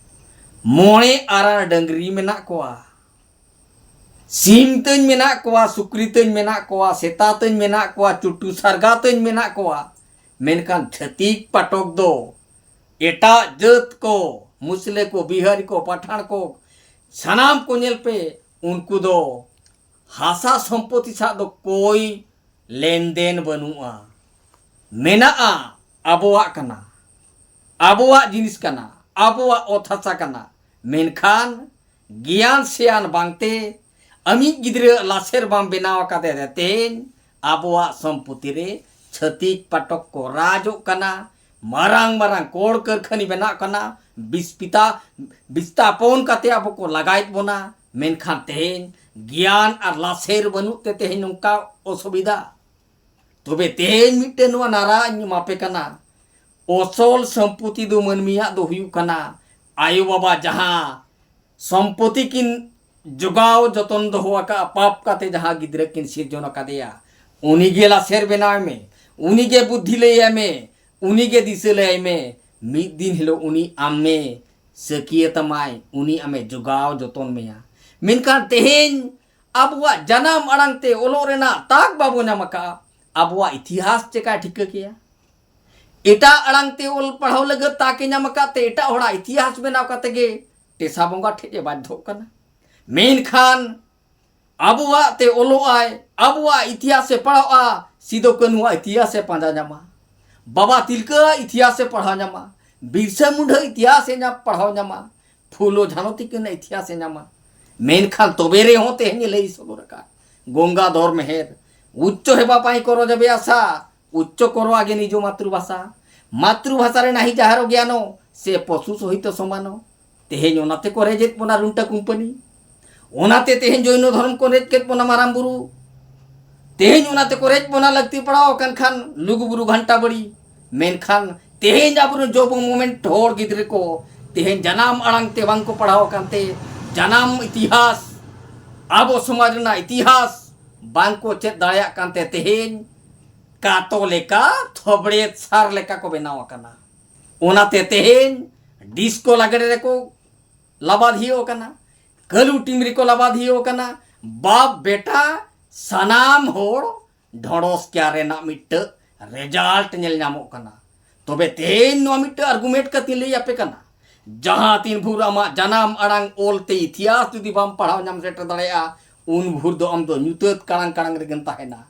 ᱢᱚᱬᱮ ᱟᱨᱟᱬ ᱰᱟᱹᱝᱨᱤ ᱢᱮᱱᱟᱜ ᱠᱚᱣᱟ, ᱥᱤᱢ ᱛᱟᱹᱧ ᱢᱮᱱᱟᱜ ᱠᱚᱣᱟ, ᱥᱩᱠᱨᱤ ᱛᱟᱹᱧ ᱢᱮᱱᱟᱜ ᱠᱚᱣᱟ, ᱥᱮᱛᱟ ᱛᱟᱹᱧ ᱢᱮᱱᱟᱜ ᱠᱚᱣᱟ, ᱪᱩᱴᱩ ᱥᱟᱨᱜᱟ ᱛᱟᱹᱧ ᱢᱮᱱᱟᱜ ᱠᱚᱣᱟ᱾ ᱢᱮᱱᱠᱷᱟᱱ ᱪᱷᱟᱹᱛᱤᱠ ᱯᱟᱴᱚᱠ ᱫᱚ ᱮᱴᱟᱜ ᱡᱟᱹᱛ ᱠᱚ, ᱢᱩᱥᱞᱟᱹ ᱠᱚ, ᱵᱤᱦᱟᱨᱤ ᱠᱚ, ᱯᱟᱴᱷᱟᱱ ᱠᱚ, ᱥᱟᱱᱟᱢ ᱠᱚ ᱧᱮᱞ ᱯᱮ, ᱩᱱᱠᱩ ᱫᱚ ᱦᱟᱥᱟ ᱥᱚᱢᱯᱚᱛᱤ ᱥᱟᱶ ᱫᱚ ᱠᱳᱭ ᱞᱮᱱᱫᱮᱱ ᱵᱟᱹᱱᱩᱜᱼᱟ᱾ ᱢᱮᱱᱟᱜᱼᱟ, ᱟᱵᱚᱣᱟᱜ ᱠᱟᱱᱟ, ᱟᱵᱚᱣᱟᱜ ᱡᱤᱱᱤᱥ ᱠᱟᱱᱟ, ᱟᱵᱚᱣᱟᱜ ᱚᱛ ᱦᱟᱥᱟ ᱠᱟᱱᱟ᱾ ᱢᱮᱱᱠᱷᱟᱱ ᱜᱮᱭᱟᱱ ᱥᱮᱭᱟᱱ ᱵᱟᱝᱛᱮ, ᱟᱢᱤᱡ ᱜᱤᱫᱽᱨᱟᱹ ᱞᱟᱥᱮᱨ ᱵᱟᱢ ᱵᱮᱱᱟᱣ ᱟᱠᱟᱫᱮ ᱨᱮ ᱛᱮᱦᱮᱧ ᱟᱵᱚᱣᱟᱜ ᱥᱚᱢᱯᱚᱛᱤ ᱨᱮ ᱪᱷᱟᱹᱛᱤᱠ ᱯᱟᱴᱚᱠ ᱠᱚ ᱨᱟᱡᱚᱜ ᱠᱟᱱᱟ, ᱢᱟᱨᱟᱝ ᱢᱟᱨᱟᱝ ᱠᱚᱲ ᱠᱟᱹᱨᱠᱷᱟᱹᱱᱤ ᱵᱮᱱᱟᱜ ᱠᱟᱱᱟ, ᱵᱤᱥᱯᱤᱛᱟ ᱵᱤᱥᱛᱟᱯᱚᱱ ᱠᱟᱛᱮ ᱟᱵᱚ ᱠᱚ ᱞᱟᱜᱟᱭᱮᱫ ᱵᱚᱱᱟ᱾ ᱢᱮᱱᱠᱷᱟᱱ ᱛᱮᱦᱮᱧ ᱜᱮᱭᱟᱱ ᱟᱨ ᱞᱟᱥᱮᱨ ᱵᱟᱹᱱᱩᱜ ᱛᱮ ᱛᱮᱦᱮᱧ ᱱᱚᱝᱠᱟ ᱚᱥᱩᱵᱤᱫᱷᱟ᱾ ᱛᱚᱵᱮ ᱛᱮᱦᱮᱧ ᱢᱤᱫᱴᱮᱱ ᱱᱚᱣᱟ ᱱᱟᱨᱟ ᱤᱧ ᱮᱢᱟᱯᱮ ᱠᱟᱱᱟ᱾ ᱚᱥᱚᱞ ᱥᱚᱢᱯᱚᱛᱤ ᱫᱚ ᱢᱟᱹᱱᱢᱤᱭᱟᱜ ᱫᱚ ᱦᱩᱭᱩᱜ ᱠᱟᱱᱟ ᱟᱭᱳ ᱵᱟᱵᱟ ᱡᱟᱦᱟᱸ ᱥᱚᱢᱯᱚᱛᱤ ᱠᱤᱱ ᱡᱚᱜᱟᱣ ᱡᱚᱛᱚᱱ ᱫᱚᱦᱚ ᱟᱠᱟᱫᱼᱟ, ᱯᱟᱯ ᱠᱟᱛᱮ ᱡᱟᱦᱟᱸ ᱜᱤᱫᱽᱨᱟᱹ ᱠᱤᱱ ᱥᱤᱨᱡᱚᱱ ᱟᱠᱟᱫᱮᱭᱟ, ᱩᱱᱤᱜᱮ ᱞᱟᱥᱮᱨ ᱵᱮᱱᱟᱣ ᱢᱮ, ᱩᱱᱤᱜᱮ ᱵᱩᱫᱽᱫᱷᱤ ᱞᱟᱹᱭᱟᱭ ᱢᱮ, ᱩᱱᱤᱜᱮ ᱫᱤᱥᱟᱹ ᱞᱟᱹᱭᱟᱭ ᱢᱮ᱾ ᱢᱤᱫ ᱫᱤᱱ ᱦᱤᱞᱳᱜ ᱩᱱᱤ ᱟᱢᱮ ᱥᱟᱹᱠᱤᱭᱟᱹ ᱛᱟᱢᱟᱭ, ᱩᱱᱤ ᱟᱢᱮ ᱡᱚᱜᱟᱣ ᱡᱚᱛᱚᱱ ᱢᱮᱭᱟ᱾ ᱢᱮᱱᱠᱷᱟᱱ ᱛᱮᱦᱮᱧ ᱟᱵᱚᱣᱟᱜ ᱡᱟᱱᱟᱢ ᱟᱲᱟᱝ ᱛᱮ ᱚᱞᱚᱜ ᱨᱮᱱᱟᱜ ᱛᱟᱠ ᱵᱟᱵᱚ ᱧᱟᱢ ᱟᱠᱟᱫᱼᱟ᱾ ᱟᱵᱚᱣᱟᱜ ᱤᱛᱤᱦᱟᱥ ᱪᱮᱠᱟᱭ ᱴᱷᱤᱠᱟᱹ ᱠᱮᱭᱟ? ᱮᱴᱟᱜ ᱟᱲᱟᱝ ᱛᱮ ᱚᱞ ᱯᱟᱲᱦᱟᱣ ᱞᱟᱹᱜᱤᱫ ᱛᱟᱠ ᱮ ᱧᱟᱢ ᱟᱠᱟᱫ ᱛᱮ ᱮᱴᱟᱜ ᱦᱚᱲᱟᱜ ᱤᱛᱤᱦᱟᱥ ᱵᱮᱱᱟᱣ ᱠᱟᱛᱮ ᱜᱮ ᱴᱮᱥᱟ ᱵᱚᱸᱜᱟ ᱴᱷᱮᱡ ᱮ ᱵᱟᱫᱽᱫᱷᱚᱜ ᱠᱟᱱᱟ᱾ ᱢᱮᱱᱠᱷᱟᱱ ᱟᱵᱚᱣᱟᱜ ᱛᱮ ᱚᱞᱚᱜ ᱟᱭ, ᱟᱵᱚᱣᱟᱜ ᱤᱛᱤᱦᱟᱥ ᱮ ᱯᱟᱲᱦᱟᱜᱼᱟ, ᱥᱤᱫᱩ ᱠᱟᱹᱱᱦᱩᱣᱟᱜ ᱤᱛᱤᱦᱟᱥ ᱮ ᱯᱟᱸᱡᱟ ᱧᱟᱢᱟ, ᱵᱟᱵᱟ ᱛᱤᱞᱠᱟᱹᱣᱟᱜ ᱤᱛᱤᱦᱟᱥ ᱮ ᱯᱟᱲᱦᱟᱣ ᱧᱟᱢᱟ, ᱵᱤᱨᱥᱟ ᱢᱩᱱᱰᱟᱹ ᱤᱛᱤᱦᱟᱥ ᱮ ᱧᱟᱢ ᱯᱟᱲᱦᱟᱣ ᱧᱟᱢᱟ, ᱯᱷᱩᱞᱳ ᱡᱷᱟᱱᱚ ᱛᱤᱠᱤᱱ ᱨᱮᱱᱟᱜ ᱤᱛᱤᱦᱟᱥ ᱮ ᱧᱟᱢᱟ᱾ ᱢᱮᱱᱠᱷᱟᱱ ᱛᱚᱵᱮ ᱨᱮᱦᱚᱸ ᱛᱮᱦᱮᱧ ᱮ ᱞᱟᱹᱭ ᱥᱚᱫᱚᱨ ᱟᱠᱟᱫ, ᱜᱚᱝᱜᱟᱫᱷᱚᱨ ᱢᱮᱦᱮᱨ, ᱩᱪᱪᱚ ᱦᱮᱵᱟ ᱯᱟᱭ ᱠᱚᱨᱚ ᱡᱟᱵᱮ ᱟᱥᱟ, ᱩᱪᱪᱚ ᱠᱚᱨᱚ ᱟᱜᱮ ᱱᱤᱡᱚ ᱢᱟᱛᱨᱩᱵᱷᱟᱥᱟ, ᱢᱟᱛᱨᱩᱵᱷᱟᱥᱟ ᱨᱮ ᱱᱟᱦᱤ ᱡᱟᱦᱟᱨᱚ ᱜᱮᱭᱟᱱᱚ, ᱥᱮ ᱯᱚᱥᱩ ᱥᱚᱦᱤᱛᱚ ᱥᱚᱢᱟᱱᱚ᱾ ᱛᱮᱦᱮᱧ ᱚᱱᱟᱛᱮ ᱠᱚ ᱨᱮᱡᱮᱫ ᱵᱚᱱᱟ ᱨᱩᱱᱴᱟ ᱠᱩᱢᱯᱟᱹᱱᱤ, ᱚᱱᱟᱛᱮ ᱛᱮᱦᱮᱧ ᱡᱚᱭᱱᱚ ᱫᱷᱚᱨᱚᱢ ᱠᱚ ᱨᱮᱡ ᱠᱮᱫ ᱵᱚᱱᱟ ᱢᱟᱨᱟᱝ ᱵᱩᱨᱩ, ᱛᱮᱦᱮᱧ ᱚᱱᱟᱛᱮ ᱠᱚ ᱨᱮᱡ ᱵᱚᱱᱟ ᱞᱟᱹᱠᱛᱤ ᱯᱟᱲᱟᱣ ᱟᱠᱟᱱ ᱠᱷᱟᱱ ᱞᱩᱜᱩ ᱵᱩᱨᱩ ᱜᱷᱟᱱᱴᱟ ᱵᱟᱲᱤ᱾ ᱢᱮᱱᱠᱷᱟᱱ ᱛᱮᱦᱮᱧ ᱟᱵᱚᱨᱮᱱ ᱡᱚᱵᱚ ᱢᱩᱢᱮᱱᱴ ᱦᱚᱲ ᱜᱤᱫᱽᱨᱟᱹ ᱠᱚ ᱛᱮᱦᱮᱧ ᱡᱟᱱᱟᱢ ᱟᱲᱟᱝ ᱛᱮ ᱵᱟᱝ ᱠᱚ ᱯᱟᱲᱦᱟᱣ ᱟᱠᱟᱱ ᱛᱮ ᱡᱟᱱᱟᱢ ᱤᱛᱤᱦᱟᱥ, ᱟᱵᱚ ᱥᱚᱢᱟᱡᱽ ᱨᱮᱱᱟᱜ ᱤᱛᱤᱦᱟᱥ ᱵᱟᱝ ᱠᱚ ᱪᱮᱫ ᱫᱟᱲᱮᱭᱟᱜ ᱠᱟᱱ ᱛᱮ ᱛᱮᱦᱮᱧ ᱠᱟᱛᱚ ᱞᱮᱠᱟ ᱛᱷᱚᱵᱲᱮ ᱥᱟᱨ ᱞᱮᱠᱟ ᱠᱚ ᱵᱮᱱᱟᱣ ᱟᱠᱟᱱᱟ᱾ ᱚᱱᱟᱛᱮ ᱛᱮᱦᱮᱧ ᱰᱤᱥᱠᱳ ᱞᱟᱜᱽᱲᱮ ᱨᱮᱠᱚ ᱞᱟᱵᱟᱫᱷᱤᱭᱟᱹ ᱟᱠᱟᱱᱟ, ᱠᱟᱹᱞᱩ ᱴᱤᱢ ᱨᱮᱠᱚ ᱞᱟᱵᱟᱫᱷᱤᱭᱟᱹ ᱟᱠᱟᱱᱟ᱾ ᱵᱟᱯ ᱵᱮᱴᱟ ᱥᱟᱱᱟᱢ ᱦᱚᱲ ᱰᱷᱚᱸᱰᱚᱥ ᱠᱮᱭᱟ ᱨᱮᱱᱟᱜ ᱢᱤᱫᱴᱟᱹᱜ ᱨᱮᱡᱟᱞᱴ ᱧᱮᱞ ᱧᱟᱢᱚᱜ ᱠᱟᱱᱟ᱾ ᱛᱚᱵᱮ ᱛᱮᱦᱮᱧ ᱱᱚᱣᱟ ᱢᱤᱫᱴᱟᱹᱜ ᱟᱨᱜᱩᱢᱮᱱᱴ ᱠᱟᱛᱮᱧ ᱞᱟᱹᱭ ᱟᱯᱮ ᱠᱟᱱᱟ, ᱡᱟᱦᱟᱸ ᱛᱤᱱ ᱵᱷᱳᱨ ᱟᱢᱟᱜ ᱡᱟᱱᱟᱢ ᱟᱲᱟᱝ ᱚᱞ ᱛᱮ ᱤᱛᱤᱦᱟᱥ ᱡᱩᱫᱤ ᱵᱟᱢ ᱯᱟᱲᱦᱟᱣ ᱧᱟᱢ ᱥᱮᱴᱮᱨ ᱫᱟᱲᱮᱭᱟᱜᱼᱟ, ᱩᱱ ᱵᱷᱳᱨ ᱫᱚ ᱟᱢ ᱫᱚ ᱧᱩᱛᱟᱹᱛ ᱠᱟᱲᱟᱝ ᱠᱟᱲᱟᱝ ᱨᱮᱜᱮᱢ ᱛᱟᱦᱮᱱᱟ᱾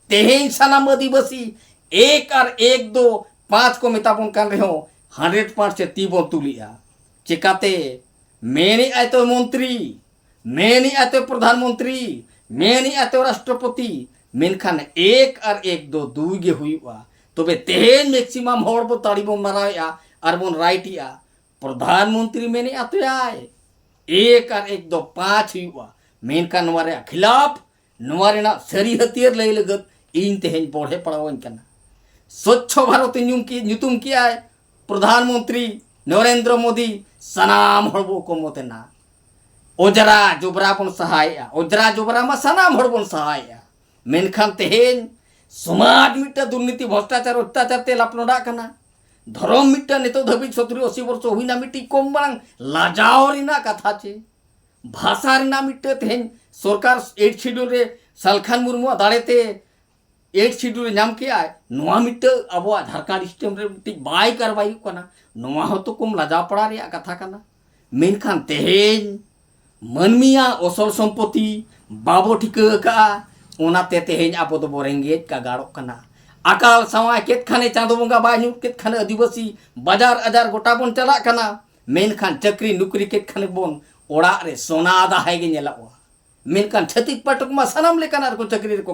ᱛᱮᱦᱮᱧ ᱥᱟᱱᱟᱢ ᱟᱹᱫᱤᱵᱟᱹᱥᱤ ᱮᱠ ᱟᱨ ᱮᱠ ᱫᱚ ᱯᱟᱸᱪ ᱠᱚ ᱢᱮᱛᱟ ᱵᱚᱱ ᱠᱟᱱ ᱨᱮᱦᱚᱸ ᱦᱟᱱᱰᱨᱮᱰ ᱯᱟᱨᱥᱮᱱᱴ ᱛᱤ ᱵᱚᱱ ᱛᱩᱞᱮᱜᱼᱟ᱾ ᱪᱮᱠᱟᱛᱮ? ᱢᱮᱱᱮᱜᱼᱟᱭ ᱛᱚ ᱢᱚᱱᱛᱨᱤ, ᱢᱮᱱᱮᱜᱼᱟᱭ ᱛᱚ ᱯᱨᱚᱫᱷᱟᱱ ᱢᱚᱱᱛᱨᱤ, ᱢᱮᱱᱮᱜᱼᱟᱭ ᱛᱚ ᱨᱟᱥᱴᱨᱚᱯᱚᱛᱤ, ᱢᱮᱱᱠᱷᱟᱱ ᱮᱠ ᱟᱨ ᱮᱠ ᱫᱚ ᱫᱩᱭ ᱜᱮ ᱦᱩᱭᱩᱜᱼᱟ᱾ ᱛᱚᱵᱮ ᱛᱮᱦᱮᱧ ᱢᱮᱠᱥᱤᱢᱟᱢ ᱦᱚᱲ ᱵᱚ ᱛᱟᱲᱤ ᱵᱚᱱ ᱢᱟᱨᱟᱣᱮᱜᱼᱟ ᱟᱨ ᱵᱚᱱ ᱨᱟᱭᱤᱴᱮᱜᱼᱟ, ᱯᱨᱚᱫᱷᱟᱱ ᱢᱚᱱᱛᱨᱤ ᱢᱮᱱᱮᱜᱼᱟ ᱛᱚᱭᱟᱭ ᱮᱠ ᱟᱨ ᱮᱠ ᱫᱚ ᱯᱟᱸᱪ ᱦᱩᱭᱩᱜᱼᱟ, ᱢᱮᱱᱠᱷᱟᱱ ᱱᱚᱣᱟ ᱨᱮᱭᱟᱜ ᱠᱷᱤᱞᱟᱯ, ᱱᱚᱣᱟ ᱨᱮᱱᱟᱜ ᱥᱟᱹᱨᱤ ᱦᱟᱹᱛᱭᱟᱹᱨ ᱞᱟᱹᱭ ᱞᱟᱹᱜᱤᱫ ᱤᱧ ᱛᱮᱦᱮᱧ ᱵᱚᱲᱦᱮ ᱯᱟᱲᱟᱣᱟᱹᱧ ᱠᱟᱱᱟ᱾ ᱥᱚᱪᱪᱷᱚ ᱵᱷᱟᱨᱚᱛ ᱧᱩᱢ ᱠᱮ-, ᱧᱩᱛᱩᱢ ᱠᱮᱜᱼᱟᱭ ᱯᱨᱚᱫᱷᱟᱱ ᱢᱚᱱᱛᱨᱤ ᱱᱚᱨᱮᱱᱫᱨᱚ ᱢᱳᱫᱤ, ᱥᱟᱱᱟᱢ ᱦᱚᱲ ᱵᱚ ᱠᱚᱢᱚᱛ ᱮᱱᱟ᱾ ᱚᱡᱽᱨᱟ ᱡᱚᱵᱽᱨᱟ ᱵᱚᱱ ᱥᱟᱦᱟᱭᱮᱜᱼᱟ, ᱚᱡᱽᱨᱟ ᱡᱚᱵᱽᱨᱟ ᱢᱟ ᱥᱟᱱᱟᱢ ᱦᱚᱲ ᱵᱚᱱ ᱥᱟᱦᱟᱭᱮᱜᱼᱟ᱾ ᱢᱮᱱᱠᱷᱟᱱ ᱛᱮᱦᱮᱧ ᱥᱚᱢᱟᱡᱽ ᱢᱤᱫᱴᱟᱝ ᱫᱩᱨᱱᱤᱛᱤ ᱵᱷᱨᱚᱥᱴᱟᱪᱟᱨ ᱚᱛᱛᱟᱪᱟᱨ ᱛᱮ ᱞᱟᱯᱞᱚᱰᱟᱜ ᱠᱟᱱᱟ᱾ ᱫᱷᱚᱨᱚᱢ ᱢᱤᱫᱴᱟᱝ ᱱᱤᱛᱚᱜ ᱫᱷᱟᱹᱵᱤᱡ ᱥᱚᱛᱨᱤ ᱟᱥᱤ ᱵᱚᱨᱥᱚ ᱦᱩᱭᱱᱟ, ᱢᱤᱫᱴᱤᱡ ᱠᱚᱢ ᱢᱟᱲᱟᱝ ᱞᱟᱡᱟᱣ ᱨᱮᱱᱟᱜ ᱠᱟᱛᱷᱟ ᱪᱮ? ᱵᱷᱟᱥᱟ ᱨᱮᱱᱟᱜ ᱢᱤᱫᱴᱟᱝ ᱛᱮᱦᱮᱧ ᱥᱚᱨᱠᱟᱨ ᱮᱭᱤᱴ ᱥᱤᱰᱩᱞ ᱨᱮ ᱥᱟᱞᱠᱷᱟᱱ ᱢᱩᱨᱢᱩᱣᱟᱜ ᱫᱟᱲᱮ ᱛᱮ ᱮᱭᱤᱴ ᱥᱤᱰᱩᱞ ᱨᱮ ᱧᱟᱢ ᱠᱮᱜᱼᱟᱭ, ᱱᱚᱣᱟ ᱢᱤᱫᱴᱟᱝ ᱟᱵᱚᱣᱟᱜ ᱡᱷᱟᱲᱠᱷᱚᱸᱰ ᱥᱴᱮᱴ ᱨᱮ ᱢᱤᱫᱴᱤᱡ ᱵᱟᱭ ᱠᱟᱨᱵᱟᱭᱚᱜ ᱠᱟᱱᱟ᱾ ᱱᱚᱣᱟ ᱦᱚᱸᱛᱚ ᱠᱚᱢ ᱞᱟᱡᱟᱣ ᱯᱟᱲᱟ ᱨᱮᱭᱟᱜ ᱠᱟᱛᱷᱟ ᱠᱟᱱᱟ᱾ ᱢᱮᱱᱠᱷᱟᱱ ᱛᱮᱦᱮᱧ ᱢᱟᱹᱱᱢᱤᱭᱟᱜ ᱚᱥᱚᱞ ᱥᱚᱢᱯᱚᱛᱤ ᱵᱟᱵᱚ ᱴᱷᱤᱠᱟᱹ ᱟᱠᱟᱫᱼᱟ, ᱚᱱᱟᱛᱮ ᱛᱮᱦᱮᱧ ᱟᱵᱚ ᱫᱚᱵᱚ ᱨᱮᱸᱜᱮᱡ ᱠᱟᱜᱟᱲᱚᱜ ᱠᱟᱱᱟ᱾ ᱟᱠᱟᱞ ᱥᱟᱶᱟᱭ ᱠᱮᱫ ᱠᱷᱟᱱᱮ, ᱪᱟᱸᱫᱚ ᱵᱚᱸᱜᱟ ᱵᱟᱭ ᱧᱩᱨ ᱠᱮᱫ ᱠᱷᱟᱱᱮ, ᱟᱹᱫᱤᱵᱟᱹᱥᱤ ᱵᱟᱡᱟᱨ ᱟᱡᱟᱨ ᱜᱚᱴᱟ ᱵᱚᱱ ᱪᱟᱞᱟᱜ ᱠᱟᱱᱟ᱾ ᱢᱮᱱᱠᱷᱟᱱ ᱪᱟᱹᱠᱨᱤ ᱱᱩᱠᱨᱤ ᱠᱮᱫ ᱠᱷᱟᱱ ᱵᱚᱱ ᱚᱲᱟᱜ ᱨᱮ ᱥᱚᱱᱟ ᱫᱟᱦᱟᱭ ᱜᱮ ᱧᱮᱞᱚᱜᱼᱟ᱾ ᱢᱮᱱᱠᱷᱟᱱ ᱪᱷᱟᱹᱛᱤᱠ ᱯᱟᱹᱴᱩᱠ ᱢᱟ ᱥᱟᱱᱟᱢ ᱞᱮᱠᱟᱱᱟᱜ ᱨᱮᱠᱚ ᱪᱟᱹᱠᱨᱤ ᱨᱮᱠᱚ